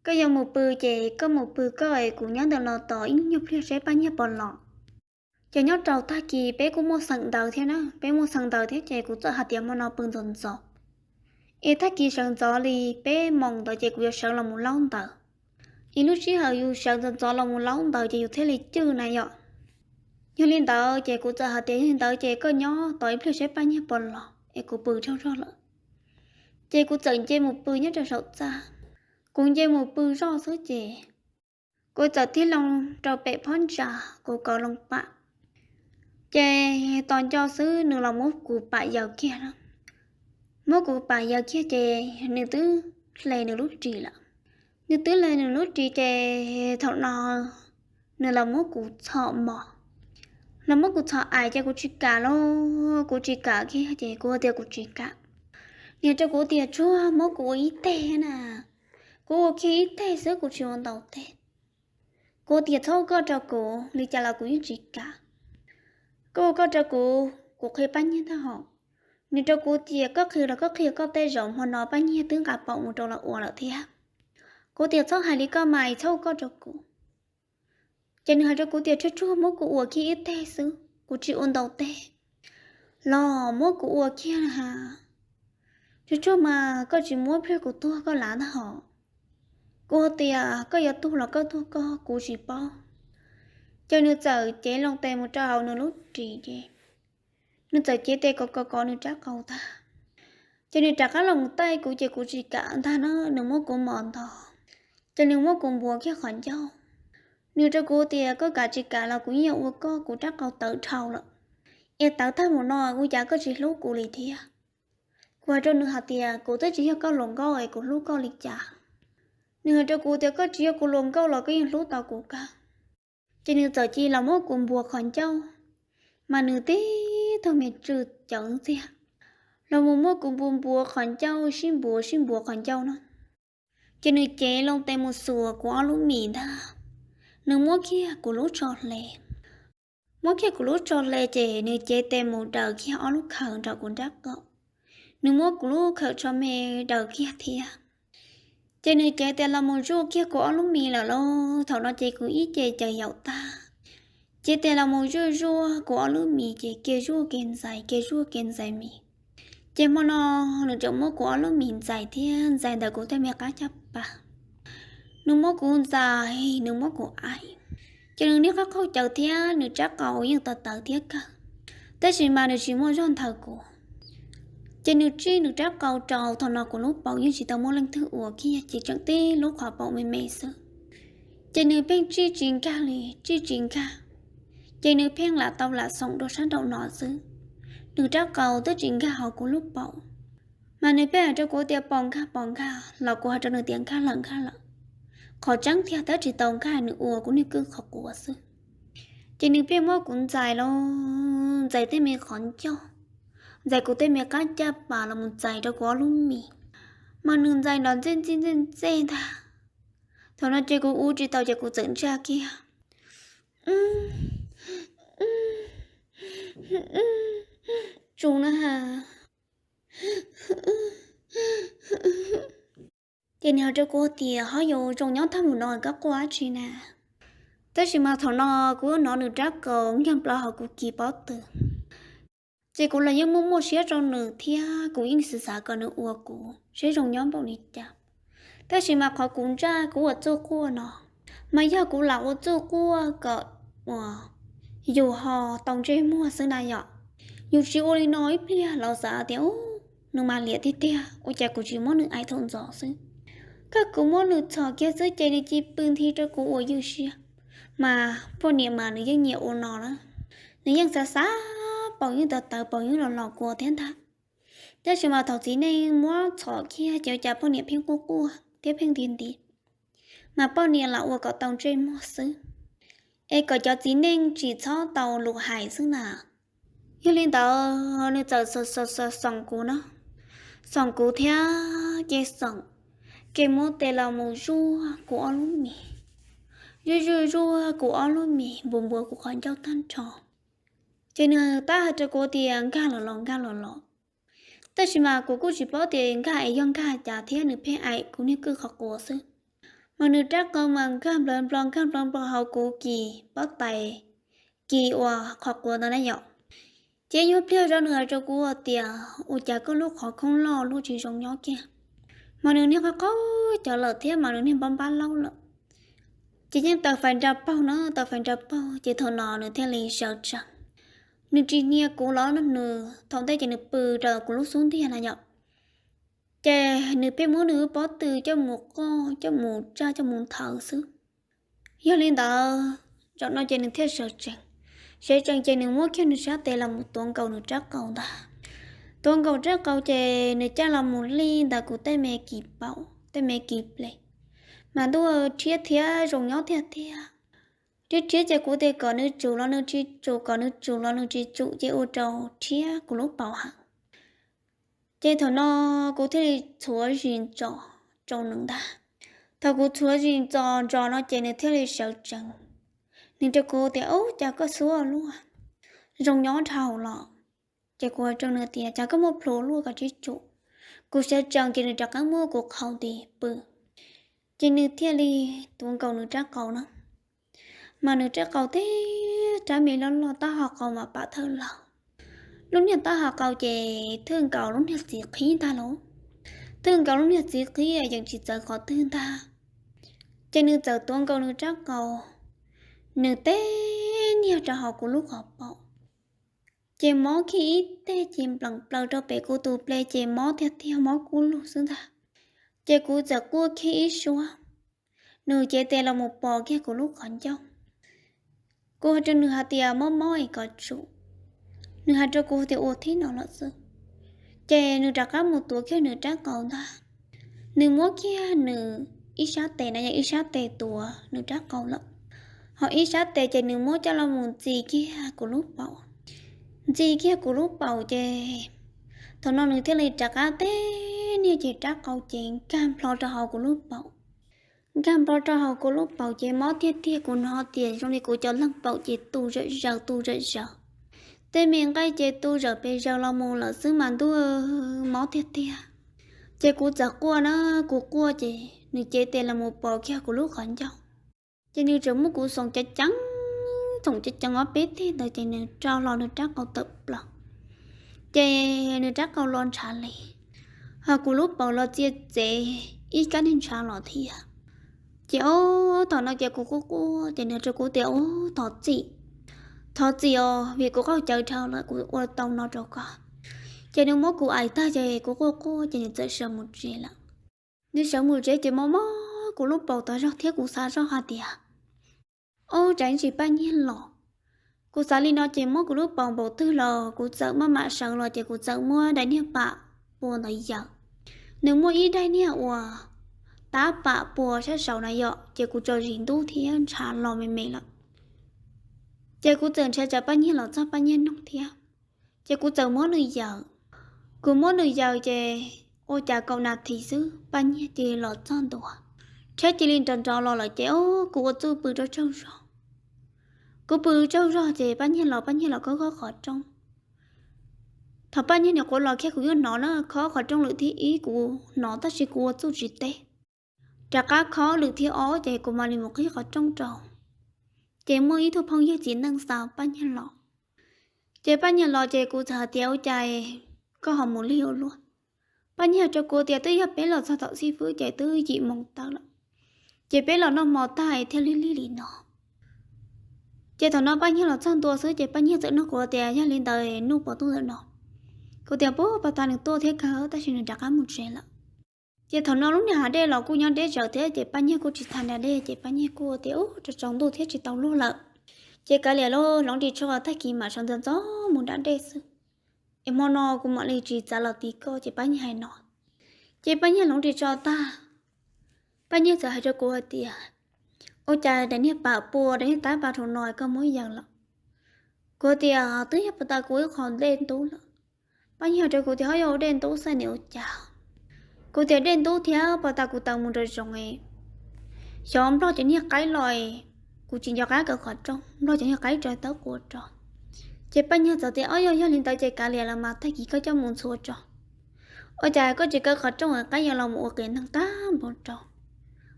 Koj yuav mus pw ces koj mus pw koj es kuv nyob ntawm no tos ib nyuag pliag saib Paj Nyiag puas los. Ces nyob rau tag kis peb kuj muaj xeem ntawv thiab na, peb muaj xeem ntawv thiab ces kuv txawm hais tias hmo no pw ntxov ntxov, es tag kis sawv ntxov li peb moos ntawd ces kuv yuav sawv los mus laub ntawv. Es lub sij hawm yus sawv ntxov ntxov los mus laub ntawv ces yus thiaj li cwj na yom. Yog li ntawd ces kuv txawm hais tias, Yog li ntawd ces koj nyob tos ib pliag saib Paj Nyiag puas los es kuv pw zog zog lawm. Ces kuv txawm nce mus pw nyob rau saum txaj. Kuv nce mus pw zoj xwb ces kuv txawm tig loo rau pem phab ntsa, kuv kov loo pam. Ces tos nco xwb nws los muab kuv pam yaws kiag na. Muab kuv pam yaws kiag ces nws twb hle nws lub ris lawm. Nws twb hle nws lub ris ces thaum no nws los muab kuv txhom mos, los muab kuv txhom ais ces kuv tsis kam lauj, kuv tsis kam kiag ces kuv tias kuv tsis kam. Nws rau kuv tias, Tsuag, muab kuv ua ib teg na, kuv ua kiag ib teg xwb, kuv tsis ua ntau teg. Kuv tias, Txhob ua koj rau kuv, li cas los kuv yeej tsis kam. Koj ua koj rau kuv, kuv qhia Paj Nyiag tag hos. Nws rau kuv tias, Koj qhia los koj qhia, koj tej zaum hmo no Paj Nyiag twb nqa paum mus rau lawv ua lawm thiab. Kuv tias, Txhob hais li koj mas, txhob ua koj rau kuv. Ces nws hais rau kuv tias, Tsuag tsuag, muab kuv ua kiag ib teg xwb, kuv tsis ua ntau teg, los muab kuv ua kiag na. Tsuag tsuag mas koj tsis muab pliag kuv tuag koj lav ntag hos. Kuv tias, Koj yuav tuag los koj tuag koj, kuv tsis paub. Ces nws txawm cev loo tes mus rau hauv nws lub ris ces nws txawm cev tes kov kov kov nws rab qau tag. Ces nws rov qab los mus taij kuv ces kuv tsis kam ntag na, nws muab kuv mos ntog. Ces nws muab kuv npuav kiag qhov ncauj. Nws rau kuv tias koj kam tsis kam los kuv yeej yuav ua koj, kuv rab qau tawv dhau lawm, es tawv tag mus no ua cas koj tsis hlub kuv li thiab? Kuv hais rau nws hais tias kuv twb tsis yog koj hluas nkauj es kuv hlub koj li cas? Nws hais rau kuv tias koj tsis yog kuv hluas nkauj los koj yeej hlub tau kuv kawg. Ces nws txawm cia li los muab kuv npuav qhov ncauj, mas nws tib tug me tswj cawv ntxiag los mus muab kuv npuav npuav qhov ncauj, sib npuav sib npuav qhov ncauj no. Ces nws cev loo tes mus xuas kuv ob lub mis ntag. Nws muab kiag kuv lub tsho hle, muab kiag kuv lub tsho hle ces nws cev tes mus daws kiag ob lub khawm nram kuv nrab qaum. Nws muab kuv lub khawm tsho me daws kiag thiab. Ces nws cev tes los mus zuaj kiag kuv ob lub mis lawm lauj. Thaum no ces kuv ib ce caws yaum tag, cev tes los mus zuaj zuaj kuv ob lub mis ces kiag zuaj kiag ntxais, kiag zuaj kiag ntxais mis. Ces hmo no nws tseem muab kuv ob lub mis ntxais thiab ntxais ntawm kuv tej me qab caj pas. Nws muab kuv ntxais, nws muab kuv aim, ces nws niag qab qhaub cawv thiab nws rab qau yeej tawv tawv thiab kawg, tab sis mas nws tsis muaj zog nthaws kuv. Ces nws tsij nws rab qau rau, thaum no kuv lub paum yeej tsis tau muaj leej twg ua kiag, ces tseem tib lub qhov paum me me xwb. Ces nws pheej tsij tsis nkag li, tsij tsis nkag, ces nws pheej lam tau lam xoom rau sab nraum no xwb. Nws rab qau twb tsis nkag hauv kuv lub paum, mas nws pheej hais rau kuv tias paus nkag paus nkag los kuv hais rau nws tias nkag lawm nkag lawm. Qhov tseeb tiag twb tsis tau nkag, nws ua kuv niag kwj qhov quav xwb. Ces nws pheej muab kuv ntxais los ntxais tej me qhov ncauj, ntxais kuv tej me qab caj pas los mus ntxais rau kuv ob lub mis, mas nws ntxais nrov ntxej ntxij ntxej ntxej ntag. Thaum no ces kuv ua tsis tau ces kuv txawm ntsaj kiag, tsus na has. Ces nws hais rau kuv tias ho yus zoo nyob tag mus no koj quaj dab tsi na? Tab sis mas thaum no kuv hnov nws rab qau nkag plaws hauv kuv kis pob tw, ces kuv los yeej muaj muaj siab rau nws thiab kuv yeej xav xav kom nws ua kuv seb zoo nyob npaum li cas. Tab sis mas qhov kuv ntsaj kuv ua txuj quaj no, mas yog kuv lam ua txuj quaj kom uas yus ho tau ntsej muag xwb na yom. Yus tsis ua li no ib pliag los xav tias, u, nws mas liam tiag tiag, ua cas kuv tsis muab nws aim thaum ntxov xwb. Koj kuv muab nws txhom kiag xwb ces nws cia li pw nthi rau kuv ua ywj siab. Mas poj niam mas nws yeej nyiam ua no na, nws yeej xav xav, paus yeej tawv tawv, paus yeej los los kua thiab ntag. Tab sis mas thaum txiv neej muab txhom kiag ces ua cas poj niam pheej quaj quaj thiab pheej nti nti, mas poj niam lam ua kom tau ntsej muag xwb, es kom cov txiv neej tsis txhob tau lus hais xwb na. Yog li ntawd nws txawm xoom kuv na, xoom kuv thiab ces xoom, ces muab tes los mus zuaj kuv ob lub mis, zuaj zuaj zuaj kuv ob lub mis, npuav npuav kuv qhov ncauj tag nrho. Ces nws tab hais rau kuv tias nkag los los nkag los los, tab sis mas kuv kuj tsis paub tias nkag es yog nkag cas thiab, nws pheej aim kuv niag kwj qhov quav xwb. Mas nws rab qau mas nkag nplawv nplo nkag nplawv nplo hauv kuv kis pob tais, kis uas qhov quav ntawd na yom. Ces nyuag pliag zog nws hais rau kuv tias ua cas koj lub qhov khoob loj luaj tsis zoo nyob kiag. Mas nws niag qhov qaub cawv lawm thiab mas nws niag npab npab laub lawm, ces yeej taws fais nra paug na, taws fais nra paug ces thaum no nws thiaj li sawv tsees. Nws tsis hnia kuv los nws thaum ntej ces nws pw rau kuv lub xub ntiag na yom. Ces nws pheej muab nws pob tw coj mus qoj, coj mus tsaj, coj mus nthawv xwb. Yog li ntawd, zaum no ces nws thiaj sawv tsees. Sawv tsees ces nws muab kiag nws sab tes los mus tuav nkaus nws rab qau ntag. Tuav nkaus rab qau ces nws caj los mus lij ntawm kuv tej me kis paum, tej me kis ples. Mas ntuj, rhiab thiab zoo nyob tiag tiag. Rhiab rhiab ces kuv tias kom nws tsum los nws tsis tsum, kom nws tsum los nws tsis tsum, ces ua rau rhiab kuv lub paum heev. Ces thaum no kuv thiaj li txhuav zis ntsos rau nws ntag. Thaum kuv txhuav zis ntsos ntsos no ces nws thiaj li sawv tsees. Nws rau kuv tias, ub, cas koj xuab luaj, zoo nyob dhau los? Ces kuv hais rau nws tias, cas koj muaj plhu luaj, koj tsis tsum. Kuv sawv tsees ces nws rov qab muab kuv qhau nti pw. Ces nws thiaj li tuav nkaus nws rab qau na. Mas nws rab qau tib rab me loj loj, taub hau qau mas pam thawj laug. Lub niag taub hau qau ces thwj nkaus lub niag txiv qhib ntag lauj. Thwj nkaus lub niag txiv qhib yeej tsis txawv qhov twg ntag. Ces nws txawm tuav nkaus nws rab qau, nws teb niag rau hauv kuv lub qhov paum. Ces mob kiag ib teg ces npleem plaws rau pem kuv tus ple ces mob tiag tiag, mob kub lug xwb ntag. Ces kuv txawm quaj kiag ib suab, nws cev tes los mus pos kiag kuv lub qhov ncauj. Kuv hais rau nws hais tias mob mob es kom tsum, nws hais rau kuv tias ua thib no lawm xwb. Ces nws rov qab mus tuav kiag nws rab qau ntag. Nws muab kiag nws ib sab tes na, yog ib sab tes tuav nws rab qau lawm, ho ib sab tes ces nws muab coj los mus ntxi kiag kuv lub paum. Ntxi kiag kuv lub paum ces thaum no nws thiaj li rov qab teb niag ces rab qau ces nkag nplho rau hauv kuv lub paum. Nkag nplho rau hauv kuv lub paum ces mob tiag tiag, kuv hnov tias zoo li kuv cov leeg paum ces tu zawm zaws tu zawm zaws. Tej me nqaij ces tu zawm pes zaws los mus lawm xwb mas ntuj, mob tiag tiag. Ces kuv txawm quaj na, kuv quaj ces nws cev tes los mus pos kiag kuv lub qhov ncauj. Ces nws tseem muab kuv xoom ceev ceev, xoom ceev ceev ob peb teg ntawd ces nws rho hlo nws rab qau tawm plaws. Ces nws rab qau los ntshav li, ho kuv lub paum los txia txev ib kab niag ntshav los thiab. Ces ob thaum no ces kuv quaj quaj ces nws rau kuv tias, Ub, thov txim, thov txim os, vim kuv qaug cawv dhau lawm kuv ua tau no rau koj. Ces nws muab kuv aim tag ces kuv quaj quaj ces nws txawm sawv mus tsev lawm. Nws sawv mus tsev ces mob mob kuv lub paum tas zog thiab kuv xav zoj hais tias, Ob, tsam ib ntsis Paj Nyiag los. Kuv xav li no ces muab kuv lub paum npaum twg los kuv txawm maj mam sawv los ces kuv txawm muab daim niag pam pua ntawd yaws. Nws muaj ib daim niag uas tab pam pua sab saud na yom, ces kuv tso zis ntub thiab ntshav los me me lawm. Ces kuv txawm nrhiav tsam Paj Nyiag los txog Paj Nyiag nug thiab, ces kuv txawm muab nws yaws. Kuv muab nws yaws ces ua cas kaum nas this xwb Paj Nyiag cia li los txog ntua, thiab cia li nrov nrov los lawm ces ob kuv ua txuj pw rau tsaug zog. Kuv pw tsaug zog ces Paj Nyiag los, Paj Nyiag los khob khob qhov rooj. Thaum Paj Nyiag nyuam qhuav los kiag kuv yeej hnov na, khob qhov rooj lwm thib ib kuv hnov tab sis kuv ua txuj tsis teb. Rov qab khob lwm thib ob ces kuv mam li mus qhib qhov rooj rau, ces muaj ib tug phooj ywg txiv neej xa Paj Nyiag los. Ces Paj Nyiag los ces kuv txawm hais tias, Ua cas koj ho mus lig ua luaj? Paj Nyiag rau kuv tias, Twb yog peb los txog tom xib fwb ces twb yim moos tawm lawm, ces peb los noj hmo tag thiaj lig lig li no. Ces thaum no Paj Nyiag los txog ntua xwb ces Paj Nyiag txawm nug kuv tias, Yog li ntawd Nuj puas tuaj ntawm no? Kuv tias, Puag pas tas nws tuaj thiab kawg tab sis nws rov qab mus tsev lawm. Ces thaum no lub niag hav dej los kuj nyob deb tsawv thiab ces Paj Nyiag kuj tsis tau nram dej ces Paj Nyiag kuj tias, Ub, tsaus ntuj thiab tsis tau luag lawm, ces kav liam los hloov ris tsho tag kis mam sawv ntxov ntxov mus nram dej xwb, es hmo no kuv mam li tsis txav los tim koj. Ces Paj Nyiag hais no, ces Paj Nyiag hloov ris tsho tag, Paj Nyiag txawm hais rau kuv hais tias, Ua cas daim niag pam pua, daim niag tab pam rau no koj muab yaws lawm? Kuv tias, Twb yog pas tas kuv ib qho dej ntub lawm. Paj Nyiag hais rau kuv tias, Ho yog ua dej ntub xwb ne ua cas? Kuv tias, Dej ntub thiab pas tas kuv taws mus nraum zoov, xyov nplog cov niag qaib los, kuv tsis nco qab kaw qhov rooj, nplog cov niag qaib tso tawb quas rau. Ces Paj Nyiag txawm tias, Ob, yog yog li ntawd ces kav liam los mas tag kis koj coj mus ntxhua tso. Ua cas koj tsis kaw qhov rooj, qaib yuav los mus ua qias neeg tag npaum rau.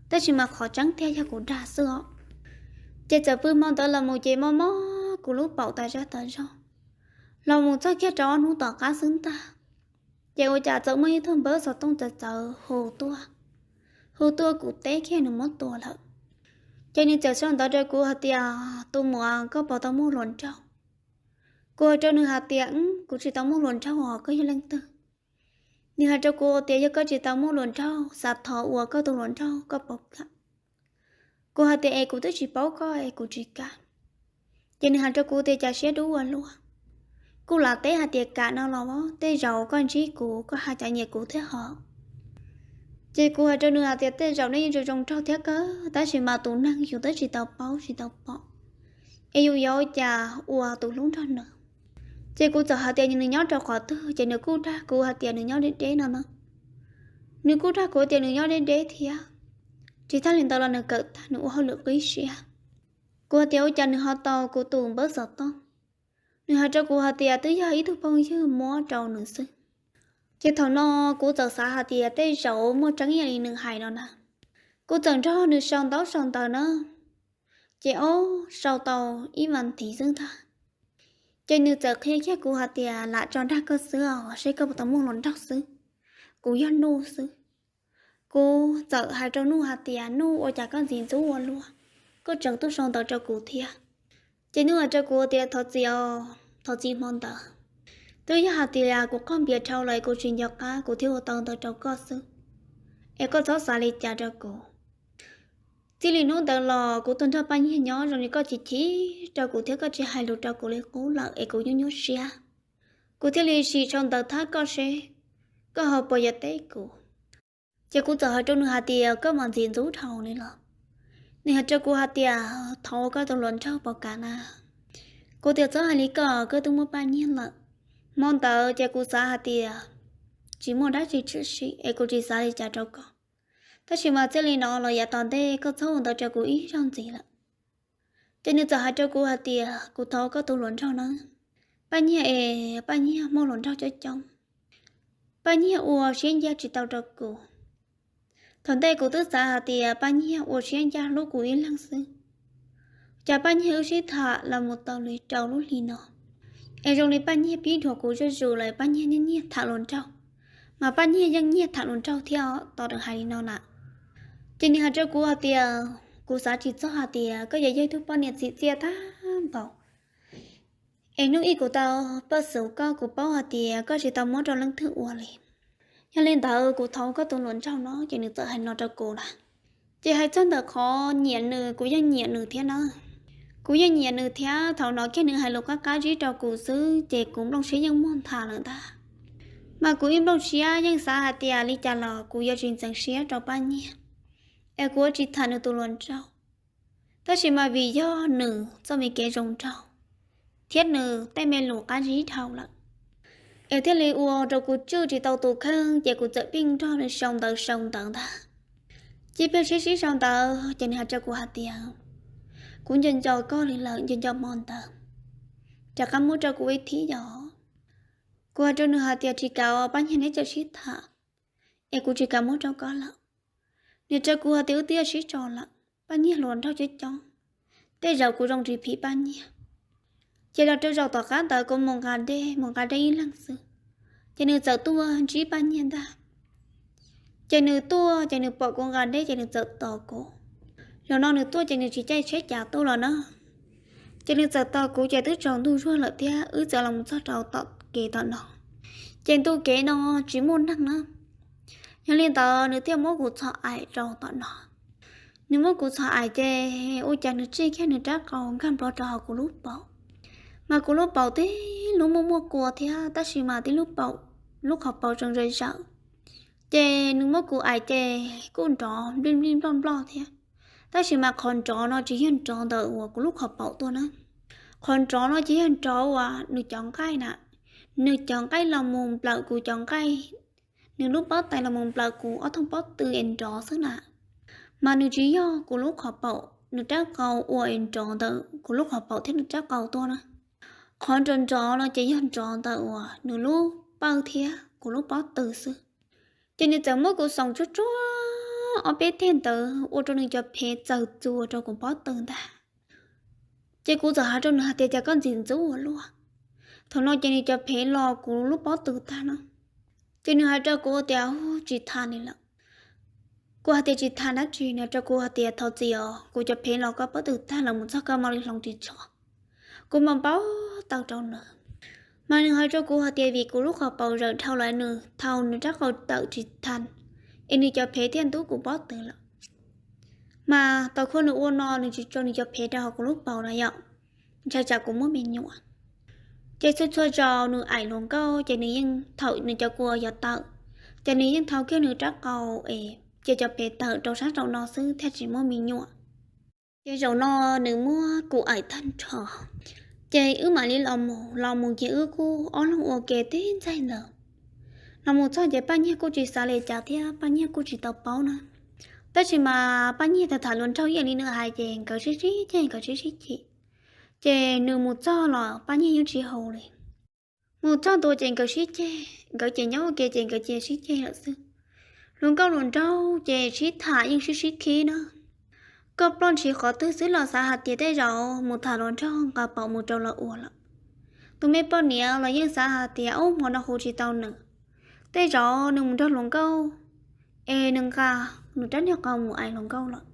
Tab sis mas qhov tseeb tiag yog kuv dag xwb os. Ces txawm pw hmo ntawd los mus ces mob mob kuv lub paum tas zog tas zog, los mus txog kiag rau ob hnub tom qab xwb ntag, ces ua cas txawm muaj ib tug npawb xov tooj txawv txawv hu tuaj, hu tuaj kuv teb kiag nws muab tua lawm. Ces nws txawm sau ntawv rau kuv hais tias, Tus muam, koj puas tau muaj hluas nraug? Kuv hais rau nws hais tias, Kuv tsis tau muaj hluas nraug os, koj yog leej twg? Nws hais rau kuv tias, Yog koj tsis tau muaj hluas nraug, xav thov ua koj tus hluas nraug koj puas kam? Kuv hais tias, Es kuv twb tsis paub koj es kuv tsis kam. Ces nws hais rau kuv tias, Cas siab dub ua luaj, kuj lam teb hais tias kam no los tej zaum koj ntsib kuv koj haj tseem nyiam kuv thiab hos. Ces kuv hais rau nws hais tias, Tej zaum nej yeej zoo zoo nraug thiab kawg, tab sis mas tus neeg yus twb tsis tau paub tsis tau pom, es yus yuav ua cas ua tus hlub nrog nws. Ces kuv txawm hais tias nws nyob rau qhov twg, ces nws kuj dag kuv hais tias nws nyob deb deb no na. Nws kuj dag kuv tias nws nyob deb deb thiab, tsis tag li ntawd los nws kawm tag nws ua hauj lwm qib siab. Kuv hais tias, Ua cas nws ho tau kuv tus npawb xov tooj? Nws hais rau kuv hais tias twb yog ib tug phooj ywg muab rau nws xwb. Ces thaum no kuv txawm xav hais tias tej zaum muaj tseeb ib yam li nws hais no na. Kuv txawm nrog nws sau ntaub sau ntawv na, ces ob sau tau ib vas thiv xwb ntag, ces nws txawm qhia kiag kuv hais tias, Lam tso dag koj xwb os, seb koj puas tau muaj hluas nraug xwb, kuv yog Nuj xwb. Kuv txawm hais rau Nuj hais tias, Nuj, ua cas koj ntxim ntxub ua luaj, koj tseem tuaj sau ntawv rau kuv thiab? Ces Nuj hais rau kuv tias, Thov txim os, thov txim hmo ntawd, twb yog hais tias kuv qaug npias dhau lawm kuv tsis nco qab kuv thiaj ua tau ntawv rau koj xwb, es koj txhob xav li cas rau kuv. Txij li hnub ntawd los kuv tau nrog Paj Nyiag nyob zoo li koj chim chim rau kuv thiab koj tsis hais lus rau kuv li qub lawm es kuv nyuaj nyuaj siab. Kuv thiaj li sim sau ntawv thab koj seb koj ho puas yuav teb kuv. Ces kuv txawm hais rau nws hais tias koj mas ntxim ntxub dhau li los. Nws hais rau kuv hais tias thov ua koj tus hluas nraug puas kam na. Kuv tias txhob hais li koj, koj twb muaj Paj Nyiag lawm. Hmo ntawd ces kuv xav hais tias tsis muaj dab tsi tshwm sim es kuv tsis xav li cas rau koj. Tab sis mas txij li no los yav tom ntej koj txhob ua ntawd rau kuv ib zaug ntxiv lawm. Ces nws txawm hais rau kuv hais tias kuv thov koj tus hluas nraug na. Paj Nyiag es Paj Nyiag muaj hluas nraug coob coob, Paj Nyiag ua siab ncaj tsis tau rau kuv. Thaum ntej kuv twb xav hais tias Paj Nyiag ua siab ncaj hlub kuv ib leeg xwb, cas Paj Nyiag wb sib tham los mus tau li rau lub hli no, es zoo li Paj Nyiag pib dhuav kuv zuj zus lawm, Paj Nyiag nyiag nyiag tham hluas nraug, mas Paj Nyiag yeej nyiag tham hluas nraug thiab os, tos nws hais li no na. Ces nws hais rau kuv hais tias kuv xav tsis txog hais tias koj yuav yog ib tug poj niam txim txiaj tag npaum, es hnub ib kuv tau paj xuv koj, kuv paub hais tias koj tsis tau muab rau leej twg ua li. Yog li ntawd kuv thov koj tus hluas nraug no. Ces nws txawm hais no rau kuv na. Ces hais txog ntawm qhov nyiam nws, kuv yeej nyiam nws thiab na. Kuv yeej nyiam nws thiab, thaum no kiag nws hais lus qab qab zib rau kuv xwb ces kuv nplooj siab yeej muag nthav lawm ntag. Mas kuv ib nplooj siab yeej xav hais tias li cas los kuv yuav tsis ntxeev siab rau Paj Nyiag, es kuv yuav tsis tham nws tus hluas nraug. Tab sis mas vim yog nws txoj me kev zoo nraug thiab nws tej me lus qab zib dhau lawm, es thiaj li ua rau kuv tswj tsis tau tus kheej, ces kuv txawm pheej nrog nws sau ntawv sau ntawv ntag. Ces pheej sib sib sau ntawv ces nws hais rau kuv hais tias kuv nco nco koj li lawm, nco nco hmo ntawd, rov qab muab rau kuv ib thib yom. Kuv hais rau nws hais tias tsis kam, Paj Nyiag neb tseem sib tham, es kuv tsis kam muab rau koj lawm. Nws rau kuv hais tias wb twb sib tso lawm, Paj Nyiag hluas nraug coob coob, tej zaum kuv zoo tsis phim Paj Nyiag. Ces los rau zaum tom qab ntawd kuv mus nqa dej, mus nqa dej ib leeg xwb, ces nws txawm tuaj ntsib Paj Nyiag ntag. Ces nws tuaj ces nws pom kuv nqa dej ces nws txawm tos kuv. Zaum no nws tuaj ces nws tsis caij tsheb cav tuaj los na. Ces nws txawm tos kuv ces twb tsaus ntuj zuag lawm thiab wb txawm los txog rau tom kev tom no. Ces ntu kev no tsis muaj neeg na. Yog li ntawd nws thiaj muab kuv txhos aim rau tom no. Nws muab kuv txhos aim ces ua cas nws tsij kiag nws rab qau nkag nplo rau hauv kuv lub paum. Mas kuv lub paum tib lub muaj muaj kua thiab tab sis mas tib lub paum, lub qhov paum tseem zawm zawm. Ces nws muab kuv aim ces kuj nrov nplij nplij nploj nploj thiab. Tab sis mas qhov nrov no tsis yog nrov ntawm uas kuv lub qhov paum tuaj na. Qhov nrov no ces yog nrov uas nws cov nqaij na, nws cov nqaij los mus nplawm kuv cov nqaij, nws lub pob tais los mus nplawm kuv ob thooj pob tw es nrov xwb na. Mas nws tsis yog kuv lub qhov paum, nws rab qau ua es nrov ntawm kuv lub qhov paum thiab nws rab qau tuaj na. Qhov nrov nrov no ces yog nrov ntawm uas nws lub pawj thiab kuv lub pob tw xwb. Ces nws txawm muab kuv xoom tsuag tsuag ob peb teg ntawd ua rau nws cov phev txawm txuas rau kuv pob tw ntag. Ces kuv txawm hais rau nws hais tias cas koj ntxim ntxub ua luaj. Thaum no ces nws cov phev los kuv lub pob tw tag no. Ces nws hais rau kuv tias tsis tham li lawm. Kuv hais tias tsis tham dab tsi, nws rau kuv hais tias thov txim os, kuv cov phev los koj pob tw tag lawm mus txog koj mam li hloov ris tsho. Kuv mam npau taws rau nws. Mas nws hais rau kuv hais tias vim kuv lub qhov paum zawm dhau lawm, nws thau nws rab qau tawm tsis tag, es nws cov phev thiaj ntub kuv pob tw lawm. Mas tau khua nws ua no nws tsis tso nws cov phev rau hauv kuv lub paum na yom, ntshai tsam kuv muab me nyuam. Ces txhua txhua zaus nws aim hluas nkauj ces nws yeej thaum nws cov kua yuav tawm, ces nws yeej thau kiag nws rab qau es cia cov phev tawm rau sab nraum no xwb thiaj tsis muab me nyuam. Ces zaum no nws muab kuv aim tag nrho, ces wb mam li los mus, los mus ces wb kuj ob leeg ua ke tib ntxaig ntawd. Los mus txog ces Paj Nyiag kuj tsis xav li cas thiab Paj Nyiag kuj tsis tau paub na. Tab sis mas Paj Nyiag tham tham hluas nraug ib yam li nws hais ces nkawd sib sib ceg nkawd sib sib chim. Ces nws mus txog los Paj Nyiag yeej tsis hu li. Mus txog ntua ces nkawd sib ceg, nkawd ces nyob ua ke ces nkawd cia sib ceg lawm xwb. Hluas nkauj hluas nraug ces sib tham yeej sib sib khib na. Koj ploj ntshis qhov twg xwb los xav hais tias tej zaum mus tham hluas nraug nqa paum mus rau lawv ua lawm. Tus me poj niam los yeej xav hais tias ub hmo no hu tsis tau nws, tej zaum nws mus nrog hluas nkauj es nws nqa nws rab niag qau mus aim hluas nkauj lawm.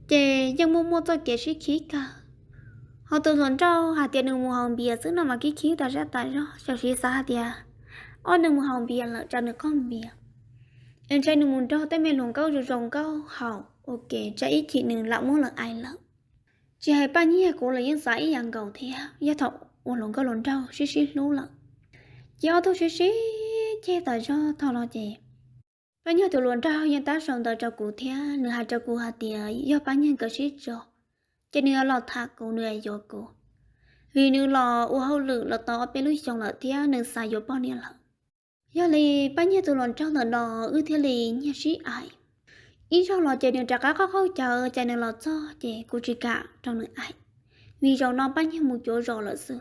Ces yeej muaj muaj txoj kev sib khib kawg. Ho tus hluas nraug hais tias nws mus haus npias xwb no mas khib khib tas zaj tas zog, xyov siv xav hais tias ob nws mus haus npias lawm tsam nws qaug npias, es ntshai nws mus nrog tej me hluas nkauj zoo zoo nkauj haus, ua ke, tsam ib chim nws lam muab lawv aim lawm. Tsis hais Paj Nyiag kuv los yeej xav ib yam nkaus thiab, yog thaum uas hluas nkauj hluas nraug sib sib hlub lawm, ces ob tug sib sib ceg tas zog thaum no ces Paj Nyiag tus hluas nraug yeej tab sau ntawv rau kuv thiab nws hais rau kuv hais tias yog Paj Nyiag nkawd sib tso, ces nws yuav los tham kuv, nws yuav yuav kuv, vim nws los ua hauj lwm los tau ob peb lub xyoo lawm thiab nws xav yuav poj niam lawm. Yog li Paj Nyiag tus hluas nraug ntawm no wb thiaj li nyiag sib aim. Ib zaug los ces nws rov qab qaug qaug cawv ces nws los txog ces kuv tsis kam rau nws aim, vim zaum no Paj Nyiag mus cuav zos lawm xwb.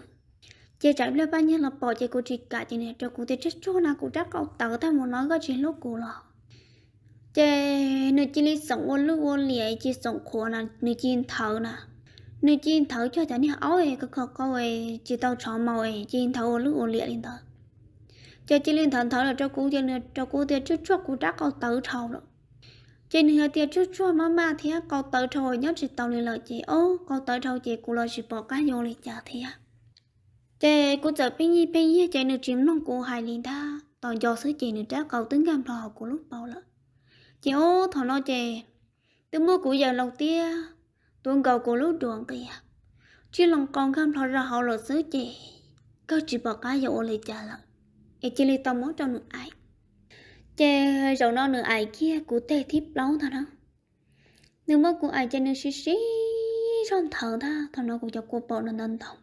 Ces tsam pliag Paj Nyiag los pom ces kuv tsis kam ces nws rau kuv tias tsuag tsuag na, kuv rab qau tawv tag mus no koj tsis hlub kuv los. Ces nws cia li xoom ua lwj ua liam, cia xoom qhuav na, nws cia nthawv na, nws cia nthawv cog cov niag aub es kho kho qau es tsis tau tshov maus es cia nthawv ua lwj ua liam li ntawd. Ces cia li nthawv nthawv los rau kuv ces nws rau kuv tias tsuag tsuag kuv rab qau tawv dhau lawm. Ces nws hais tias tsuag tsuag maj maj thiab qau tawv dhau nyob tsis tau li lawm ces ob qau tawv dhau ces kuv los tsis pom qab yuav ua li cas thiab. Ces kuv txawm pheej yig pheej yig ces nws tsis mloog kuv hais li ntag, tos nco xwb ces nws rab qau twb nkag nplho hauv kuv lub paum lawm. Ces ob thaum no ces twb muab kuv yaws loo tiab, tuav nkaus kuv lub duav nqia, tsij loo qau nkag nplho rau hauv lawm xwb ces kawg tsis pom qab yuav ua li cas lawm, es cia li tau muab rau nws aim. Ces zaum no nws aim kiag kuv teg thib plaub ntag na. Nws muab kuv aim ces nws siv siv zog nthawv ntag, thaum no kuv cov kua paum no ntau ntau,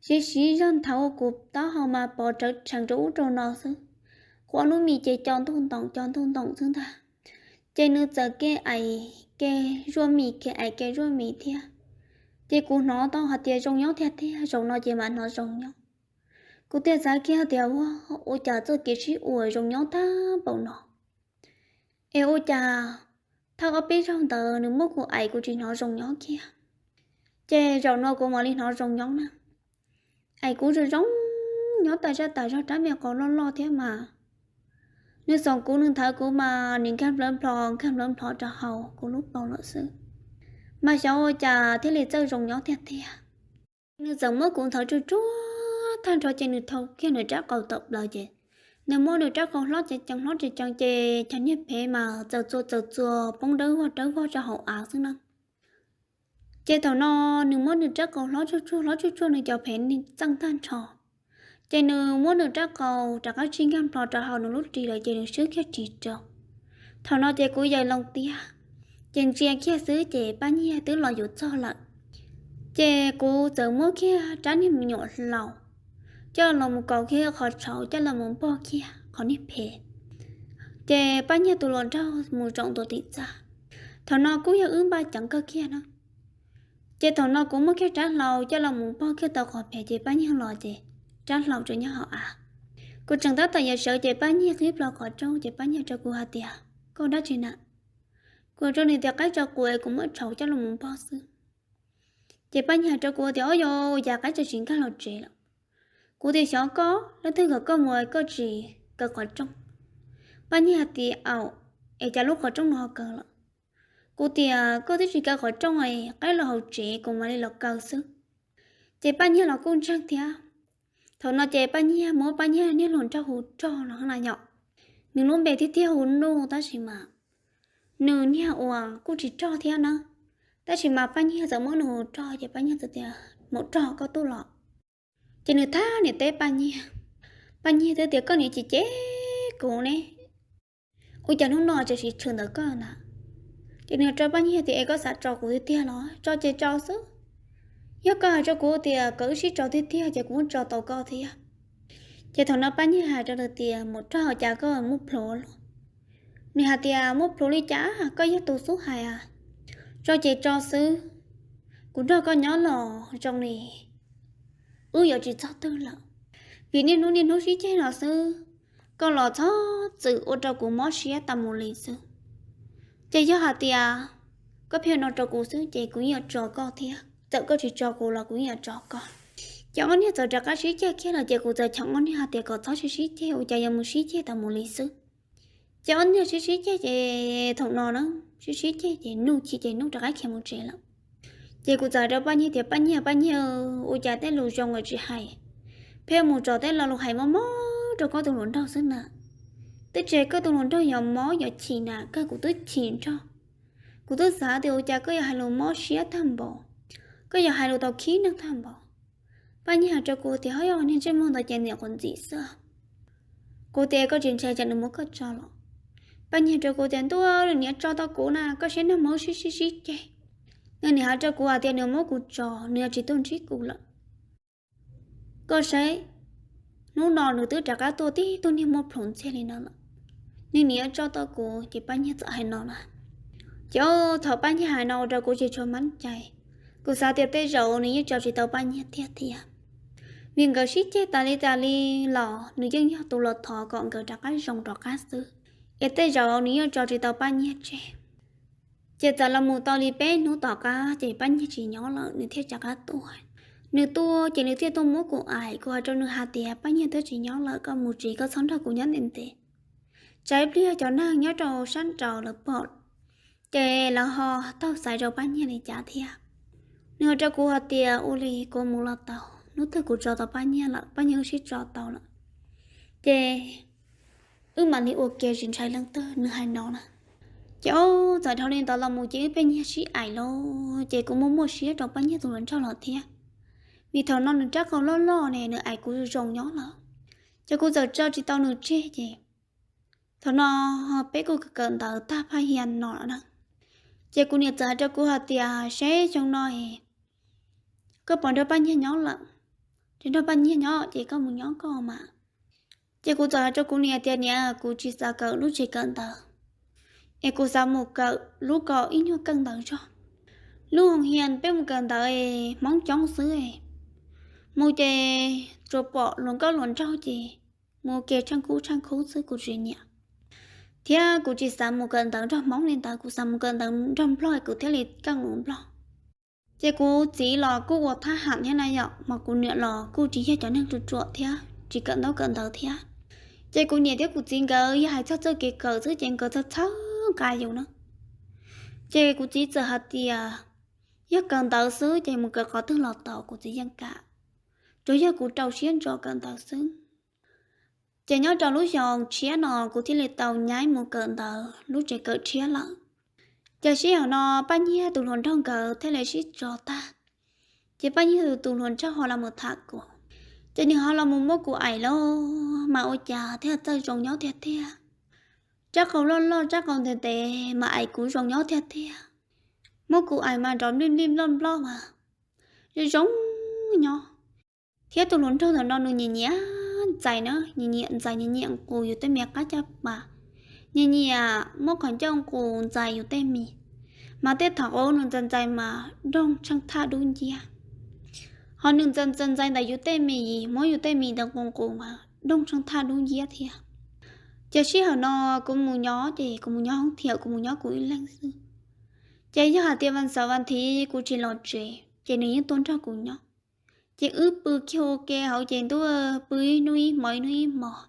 siv siv zog nthawv ua kuv taub hau mas pov rawv rhees rau ub rau no xwb. Qhov lub mis ces co ntuj ntoos co ntuj ntoos xwb ntag. Ces nws txawm ke aim ke zuaj mis, ke aim ke zuaj mis thiab. Ces kuv hnov tau hais tias zoo nyob tiag tiag, zaum no ces mam hnov zoo nyob. Kuv thiaj xav kiag tias ua, ua cas txoj kev sib ua zoo nyob tag npaum no, es ua cas thawj ob peb zaug ntawd nws muab kuv aim kuv tsis hnov zoo nyob kiag, ces zaum no kuv mam li hnov zoo nyob na. Aim kuv zoo zoo nyob tas zaj tas zog, rab me qau loj loj thiab mas. Nws xoom kuv nws nthawv kuv mas nim nkag nplawv nplho nkag nplawv nplho rau hauv kuv lub paum lawm xwb, mas xyov ua cas thiaj li txawj zoo nyob tiag tiag. Nws txawm muab kuv nthawv tsuag tsuag tag nrho ces nws thau kiag nws rab qau tawm plaws ces nws muab nws rab qau hlob ceev ceev hlob ceev ceev ces cov niag phev mas txawm txua txawm txua poob dawb vog dawb vog rau hauv av xwb na. Ces thaum no nws muab nws rab qau hlob tsuag tsuag hlob tsuag tsuag nws cov phev txeej tag nrho, ces nws muab nws rab qau rov qab tsij nkag nplho rau hauv nws lub ris lawm ces nws swb kiag ris rau. Thaum no ces kuv yaws loo tiag, ces ntsia kiag xwb ces Paj Nyiag twb los yuav txog lawm. Ces kuv txawm muab kiag rab niag me nyuam hlau coj los mus kaus kiag qhov tshauv coj los mus npog kiag qhov niag phev, ces Paj Nyiag tus hluas nraug mus zaum ntua tim txaj. Thaum no kuj yog wb npaj ceev kawg kiag na. Ces thaum no kuv muab kiag rab hlau coj los mus npog kiag tau qhov phev ces Paj Nyiag los ces rab hlau tseem nyob hauv av. Kuv tseem tab tom yuav sawv ces Paj Nyiag qhib plho qhov rooj ces Paj Nyiag rau kuv hais tias koj dab tsi na? Kuv rau nws tias qaib tso quav es kuv muab tshauv coj los mus npog xwb. Ces Paj Nyiag hais rau kuv tias o yog ua cas qaib tso tsis nkag los tsev lawm? Kuv tias xyov koj, leej twg kom koj mus koj tsis kaw qhov rooj? Paj Nyiag hais tias aum, es cas lub qhov rooj no ho kaw lawm? Kuv tias koj twb tsis kaw qhov rooj es qaib los hauv tsev kuv mam li los kaw xwb. Ces Paj Nyiag los kuj ntseeg thiab. Thaum no ces Paj Nyiag muab Paj Nyiag niag hluas nraug hu rog no na yom. Nws lub npe tiag tiag hu Nuj tab sis mas nws niag uas kuj tsis rog thiab na, tab sis mas Paj Nyiag txawm muab nws hu rog ces Paj Nyiag txawm tias maum rog koj tuaj los. Ces nws thab niam teb Paj Nyiag, Paj Nyiag twb tias koj niam cem cem kuv ne, ua cas hnub no tseem siv tshwm ntawm koj ntag? Ces nws rau Paj Nyiag tias es koj xav tso kuv tiag tiag los? Tso ces tso xwb, yog koj hais rau kuv tias kom wb sib tso tiag tiag ces kuv muab tso tau koj thiab. Ces thaum no Paj Nyiag hais rau nws tias maum rog cas koj muab plhuav luaj? Nws hais tias muab plhuav li cas, koj yog tus xub hais a, tso ces tso xwb, kuv nrog koj nyob los zoo li wb yuav tsis txog twg lawm, vim niaj hnub niaj hnub sib ceg no xwb, koj los txhob txwm ua rau kuv mob siab tas mus li xwb. Ces yog hais tias koj pheej no rau kuv xwb ces kuv yeej yuav tso koj thiab, txawm koj tsis tso kuv los kuv yeej yuav tso koj. Ces ob niag txawm rov qab sib ceg kiag lawm ces kuv txawm cheem ob niag hais tias kom txhob sib sib ceg, ua cas yuav mus sib ceg tas mus li xwb. Ces ob niag sib sib ceg ces thaum no na, sib sib ceg ces Nuj chim ces Nuj rov qab khiav mus tsev lawm. Ces kuv txawm rau Paj Nyiag tias Paj Nyiag, Paj Nyiag, ua cas tej lus zoo es tsis hais, pheej mus tso tej lo lus hais mob mob rau koj tus hluas nraug xwb na. Twb tsis hais koj tus hluas nraug yuav mob yuav chim na, kawg kuv twb chim nrog. Kuv twb xav tias ua cas koj yuav hais lus mob siab tag npaum, koj yuav hais lus tau khib neeg tag npaum. Paj Nyiag hais rau kuv tias, Ho yog niag ntsej muag ntawd ces niam quav ntxim xwb. Kuv tias, Koj tsis ntshai tsam nws muab koj tso los? Paj Nyiag hais rau kuv tias, Ntuj, nws niam tso tau kuv na, koj saib nag hmo sib sib sib ceg. Nws niam hais rau kuv hais tias nws muab kuv tso, nws yuav tsis tuaj ntsib kuv lawm. Koj saib, hnub no nws twb rov qab tuaj tib tug niag muaj plhus ntxiag li no lawm. Nws niam tso tau kuv. Ces Paj Nyiag txawm hais no na. Ces thaum Paj Nyiag hais no ua rau kuv tsis tshua mab cai. Kuv xav tias tej zaum nws yeej tso tsis tau Paj Nyiag tiag tiag, vim nkawd sib ceg tas li tas li los nws yeej yog tus los thov kom nkawd rov qab zoo rov qab xwb, es tej zaum nws yeej tso tsis tau Paj Nyiag tseg. Ces txawm los mus tau li peb hnub tom qab ces Paj Nyiag tsis nyob lawm, nws thiaj rov qab tuaj. Nws tuaj ces nws thiaj tuaj muab kuv aim. Kuv hais rau nws hais tias, Paj Nyiag twb tsis nyob lawm, koj mus tsev, koj txhob nrog kuv nyob ntev ntev. Tsam ib pliag cov neeg nyob rau sab nraud lawv pom, ces lawv ho taug xaiv rau Paj Nyiag li cas thiab. Nws hais rau kuv hais tias, Ua li kuv mus los tau, hnub twg kuv tso tau Paj Nyiag lawm, Paj Nyiag wb sib tso tau lawm, ces wb mam li ua ke tsis ntshai leej twg. Nws hais no na. Ces txawm dhau li ntawd los mus ces wb pheej nyiag sib aim lawm, ces kuv muaj muaj siab rau Paj Nyiag tus hluas nraug los thiab, vim thaum no nws rab qau loj loj ne, nws aim kuv zoo nyob lawm, ces kuv txawm tso tsis tau nws tseg. Ces thaum no peb kuj kawm ntawv tag phaj hias no lawm na, ces kuv niam txawm hais rau kuv hais tias, Seb xyoo no es koj puas nrog Paj Nyiag nyob lawm? Ces nrog Paj Nyiag nyob ces koj mus nyob koj mas. Ces kuv txawm hais rau kuv niam tias, Niam, kuv tsis xav kawm lub tsev kawm ntawv, es kuv xav mus kawm lub ko ib nyuag kawm ntawv zog. Lub hoo hias peb mus kawm ntawv es Hmoob coob xwb, mus ces tsuas pom hluas nkauj hluas nraug ces mus ua ke tsheej khub tsheej khub xwb, kuv tsis nyiam. Thiab kuv tsis xav mus kawm ntawv nrog Hmoob li ntawd, kuv xav mus kawm ntawv nrog Nplog kuv thiaj li keej lus Nplog. Ces kuv txiv los kuj ua thab ham thiab na yom, mas kuv niam los kuj tsis yog cov neeg ruam ruam thiab tsis kawm ntaub kawm ntawv thiab. Ces kuv niam thiab kuv txiv nkawd yog hais txog txoj kev kawm xwb ces nkawd txhawj txhawj nqa yus na. Ces kuv txiv txawm hais tias, Yog kawm ntawv xwb ces mus kawm qhov twg los tau, kuv txiv yeej kam, tsuas yog kuv rau siab ntso kawm ntawv xwb. Ces nyob rau lub xyoo tshiab no kuv thiaj li tau nyaib mus kawm ntawv lub tsev kawm tshiab lawm. Ces sij hawm no Paj Nyiag tus hluas nraug nkawd thiaj li sib tso tag, ces Paj Nyiag tus hluas nraug ho los mus tham kuv, ces nws ho los mus muab kuv aim los mas ua cas thiaj txawj zoo nyob tiag tiag. Rab qau loj loj rab qau ntev ntev mas aim kuv zoo nyob tiag tiag. Muab kuv aim mas nrov nplij nplij nploj nploj mas zoo zoo nyob. Thiab tus hluas nraug ntawm no nws nyiam nyiam ntxais na, nyiam nyiam ntxais, nyiam nyiam nqus yus tej me qab caj pas, nyiam nyiam muab qhov ncauj nqus ntxais yus tej mis, mas tej thaum nws ntxais ntxais mas doog tsheej thaj dub nciab. Ho nws ntxais ntxais ntxais ntawm yus tej mis, muab yus tej mis ntawd nqus nqus mas doog tsheej thaj dub nciab thiab. Ces sij hawm no kuv mus nyob ces kuv mus nyob hoob thiam, kuv mus nyob kuv ib leeg xwb. Ces yog hais tias vas xaum vas thiv kuv tsis los tsev ces nws yeej tuaj nrog kuv nyob. Ces wb pw kiag ua ke hauv ces ntuj, pw ib hnub ib hmos ib hnub ib hmos,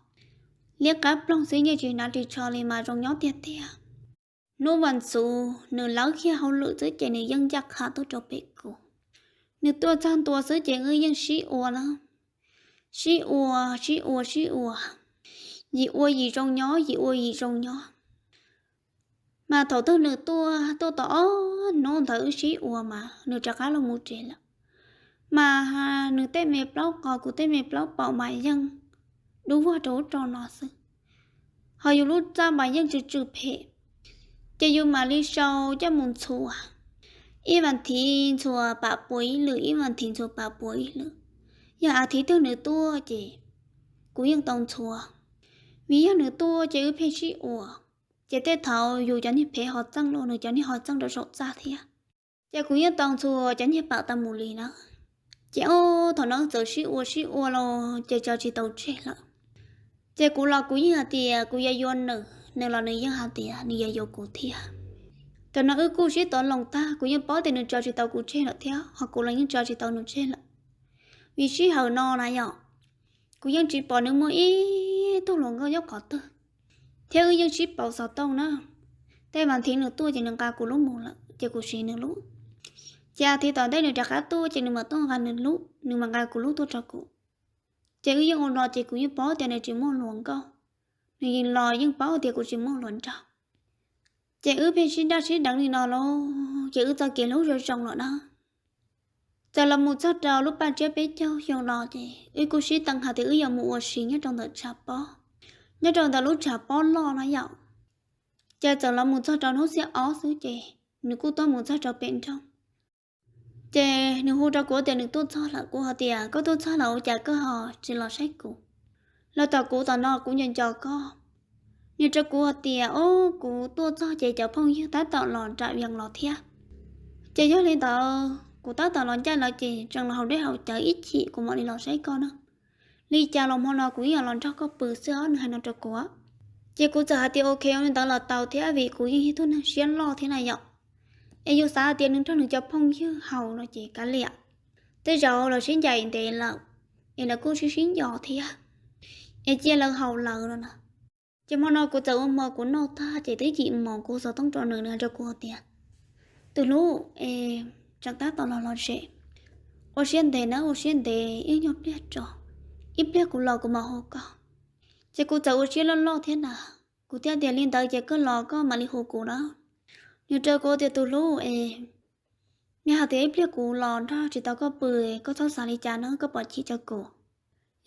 liab qab ploog xwb yeej tsis hnav ris tsho li mas zoo nyob tiag tiag. Hnub vas xuv nws lawb kiag hauj lwm xwb ces nws yeej ncaj qha tuaj rau pem kuv. Nws tuaj txog ntua xwb ces wb yeej sib ua na, sib ua, sib ua, sib ua, yim ua yim zoo nyob, yim ua yim zoo nyob. Mas thaum twg nws tuaj, tuaj tau ob hnub ntawd wb sib ua mas nws rov qab los mus tsev lawm. Mas nws tej me plaub qos, kuv tej me plaub paum mas yeej dub vog rau ub rau no xwb. Ho yus lub txaj mas yeej tsw tsw phem, ces yus mam li sau coj mus ntxhua. Ib vas thiv ntxhua pam puas ib lwm, ib vas thiv ntxhua pam puas ib lwm. Yog as thiv twg nws tuaj ces kuv yeej tau ntxhua, vim yog nws tuaj ces wb pheej sib ua. Ces tej thaum yus cov niag phev ho txeej los nws cov niag ho txeej rau saum txaj thiab. Ces kuv yeej tau ntxhua cov niag pam tas mus li na. Ces ob thaum no wb txawm sib ua sib ua los ces tso tsis tau tseg lawm. Ces kuv los kuv yeej hais tias kuv yuav yuav nws, nws los nws yeej hais tias nws yuav yuav kuv thiab. Thaum no wb kuj sib tov loos tag, kuv yeej paub tias nws tso tsis tau kuv tseg lawm thiab ho kuv los yeej tso tsis tau nws tseg lawm. Vim sij hawm no na yom, kuv yeej tsis pom nws muaj ib tug hluas nkauj nyob qhov twg, thiab wb yeej sib pauv xov tooj na. Tej vas thiv nws tuaj ces nws nqa kuv lub mus lawm ces kuv siv nws lub. Ces as thiv tom ntej nws rov qab tuaj ces nws mam tuaj nqa nws lub, nws mam nqa kuv lub tuaj rau kuv. Ces wb yeej ua no ces kuv yeej paub tias nws tsis muaj hluas nkauj, nws yeej los yeej paub tias kuv tsis muaj hluas nraug. Ces wb pheej sib nraj sib deev li no los ces wb txoj kev hlub zoo zoo lawm na. Txawm los mus txog rau lub paj tsiab peb caug xyoo no ces wb kuj sib teem hais tias wb yuav mus ua si nyob rau ntawm tshav pob, nyob rau ntawm lub tshav pob loj no yom. Ces txawm los mus txog rau hnub xiab ob xwb ces nws kuj tuaj mus txog rau pem nroog. Ces nws hu rau kuv tias nws tuaj txog lawm, kuv hais tias koj tuaj txog lawm ua cas koj ho tsis los saib kuv? Los tom kuv tom no kuv nco nco koj. Nws rau kuv hais tias o, kuv tuaj txog ces cov phooj ywg tab tom los nram yees los thiab. Ces yog li ntawd kuv tab tom los ncaj lawm ces tseem los haus dej haus cawv ib chim kuv mam li los saib koj na. Li cas los hmo no kuv yeej los nrog koj pw xwb os, nws hais no rau kuv. Ces kuv txawm hais tias ok, ua li ntawd los tau thiab vim kuv yeej yog tus neeg siab loj thiab na yom. Es yus xav hais tias nws nrog nws cov phooj ywg haus no ces kav liam, tej zaum lawv sib ncaim ntev lawm es lawv kuj sib sib nco thiab, es cia lawv haus lawv no na. Ces hmo no kuv txawm ua hmo kuv noj tag ces twb yim moos kuv xov tooj rau nws, nws hais rau kuv hais tias tus hlub, es tseem tab tom los los tsev, ua siab ntev na, ua siab ntev ib nyuag pliag tso, ib pliag kuv los kuv mam hu koj. Ces kuv txawm ua siab loj loj thiab na, kuv thiaj tias li ntawd ces koj los koj mam li hu kuv na. Nws rau kuv tias tus hlub es, nws hais tias ib pliag kuv los nrog tsis tau koj pw, koj txhob xav li cas na, koj pom chim rau kuv.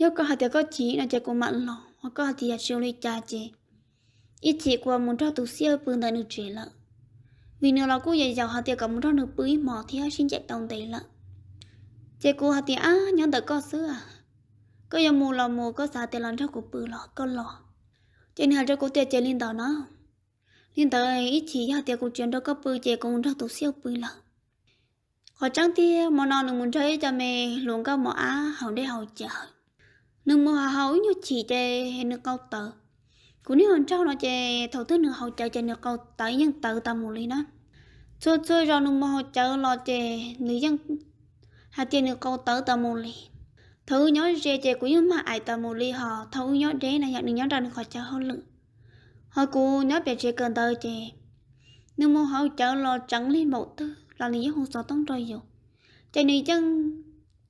Yog koj hais tias koj chim no ces kuv mam los, ho koj hais tias tsis ua li cas ces ib chim kuv mus nrog tus xiab pw ntawm nws tsev lawm, vim nws los kuj yam yaus hais tias kom mus nrog nws pw ib hmos thiab sib ncaim tau ntev lawm. Ces kuv hais tias ab, nyob ntawm koj xwb, koj yuav mus los mus, koj xav tias los nrog kuv pw los koj los. Ces nws hais rau kuv tias ces li ntawd na, li ntawd ib chim yog tias kuv tsis nrog koj pw ces kuv mus nrog tus xiab pw lawm. Qhov tseeb tiag hmo no nws mus nrog ib co me hluas nkauj mos ab haus dej haus cawv. Nws mus haus ib nyuag chim ces nws qau tawv. Kuv niag hluas nraug no ces thaum twg nws haus cawv ces nws qau tawv yeej tawv tas mus li na. Txhua txhua zaus nws mus haus cawv los ces nws yeej hais tias nws qau tawv tas mus li. Thaum wb nyob ze ces kuv yeej mag aim tas mus li, ho thaum wb nyob deb na yom, nws nyob rau nws qhov chaw hauj lwm, ho kuv nyob pem tsev kawm ntawv ces nws mus haus cawv los tseev li npaum twg los nws yeej hu xov tooj rau yus. Ces nws yeej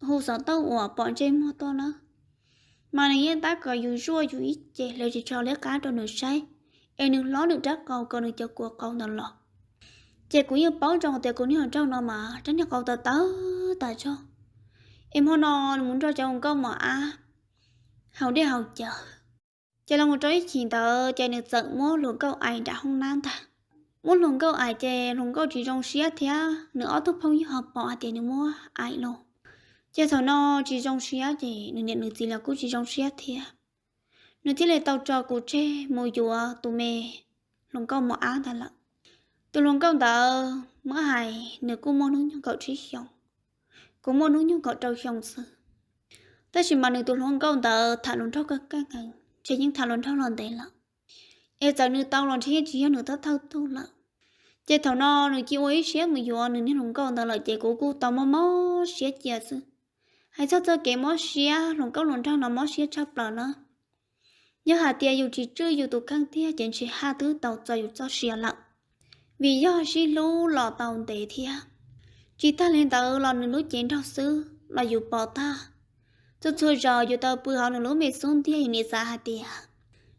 hu xov tooj uas pom ntsej muag tuaj na, mas nws yeej tab kom yus zuaj yus ib ce hle tsis tso liab qab rau nws saib, es nws hlob nws rab qau kom nws cov kua qau ntawd los. Ces kuv yeej paub zoo tias kuv niag hluas nraug no mas rab niag qau tawv tawv tas zog. Es hmo no nws mus nrog cov hluas nkauj mos ab haus dej haus cawv. Ces los mus rau ib chim ntawd ces nws txawm muab hluas nkauj aim nram hoob nab ntag. Muab hluas nkauj aim ces hluas nkauj tsis zoo siab thiab nws ob tug phooj ywg ho pom hais tias nws muab aim los. Ces thaum no tsis zoo siab ces nws niam nws txiv los kuj tsis zoo siab thiab. Nws thiaj li tau tso kuv tseg mus yuav tus me hluas nkauj mos ab ntawd lawm. Tus hluas nkauj ntawd muab hais nws kuj muaj hnub nyoog kaum tsib xyoos, kuv muaj hnub nyoog kaum rau xyoo xwb. Tab sis mas nws tus hluas nkauj ntawd tham hluas nraug kaj kaj nkees, ntshe yeej tham hluas nraug los ntev lawm. Es txawm nws tau los ntshe yeej tsis yog nws thawj thawj tug lawm. Ces thaum no nws cia ua ib siab mus yuav nws niag hluas nkauj ntawd lawm ces kuv kuj tau mob mob siab cia xwb. Hais txog txoj kev mob siab, hluas nkauj hluas nraug no mob siab tshaj plaws na. Yog hais tias yus tsis tswj yus tus kheej tiag ces ntshe haj twb tau txo yus txoj sia lawm, vim yog sib hlub los tau ntev thiab. Tsis tag li ntawd los nws lub cev nraug xwb los yus pom tag. Txhua txhua zaus yus tau pw hauv nws lub me xub ntiag, yus nim xav hais tias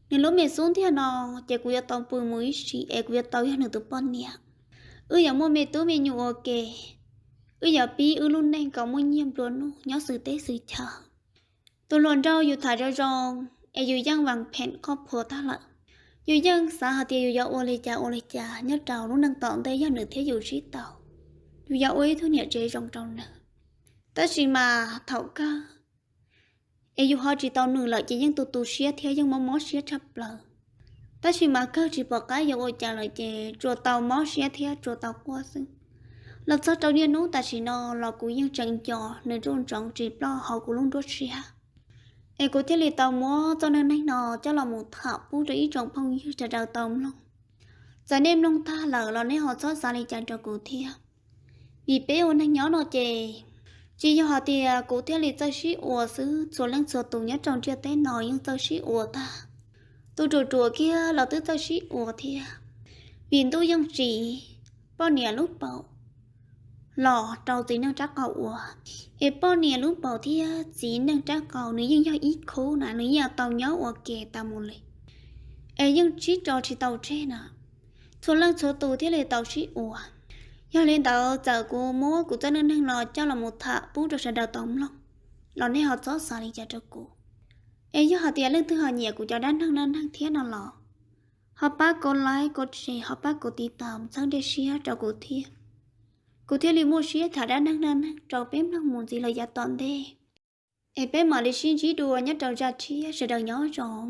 nws lub me xub ntiag no ces kuv yuav tau pw mus ib sim es kuv yuav tau yog nws tus poj niam. Wb yuav muaj me tub me nyuam ua ke, wb yuav pib wb lub neej kom muaj nyiaj nplua nuj nyob xwm teb xwm chaw. Tus hluas nraug yus tham zoo zoo, es yus yeej vas phem qoj phuas tag lawm. Yus yeej xav hais tias yus yuav ua li cas ua li cas nyob rau lub neej tom ntej yog nws thiab yus sib tau, yus yuav ua ib tug niam tsev zoo rau nws. Tab sis mas thaum kawg es yus ho tsis tau nws lawm ces yeej tu tu siab thiab yeej mob mob siab tshaj plaws. Tab sis mas kawg tsis pom qab yuav ua cas lawm ces tsuas tau mob siab thiab tsuas tau quaj xwb. Los txog rau niaj hnub tam sim no los kuv yeej tseem nco nws nruab ntsoov tsis ploj hauv kuv lub nruab siab. Es kuv thiaj li tau muab txoj neej neeg no coj los mus tham pub rau ib tsoom phooj ywg sawv daws tau mloog. Txawm nej mloog tag lawm los nej ho txhob xav li cas rau kuv thiab. Vim peb ua neeg nyob no ces tsis yog hais tias kuv thiaj li txawj sib ua xwb, txhua leej txhua tus nyob rau ntiaj teb no yeej txawj sib ua tag. Tus ruam ruam kiag los twb txawj sib ua thiab. Vim ntuj yeej tsim poj niam lub paum los rau txiv neej rab qau ua, es poj niam lub paum thiab txiv neej rab qau nws yeej yog ib khub na, nws yeej tau nyob ua ke tas mus li, es yeej sib tso tsis tau tseg na. txhua leej txhua tus thiaj li tau sib ua. Yog li ntawd txawm kuv muab kuv txoj neej neeg no coj los mus tham pub rau sawv daws tau mloog los nej ho txhob xav li cas rau kuv. Es yog hais tias leej twg ho nyiam kuv cov dab neeg neej neeg thiab no los ho pab kuv like, kuv share, ho pab kuv tiv tauj txhawb nriab siab rau kuv thiab. Kuv thiaj li muaj siab tham dab neeg neej neeg rau peb mloog mus ntxiv los yav tom ntej. Es peb mam li sib ntsib dua nyob rau zaj tshiab, sawv daws nyob zoo.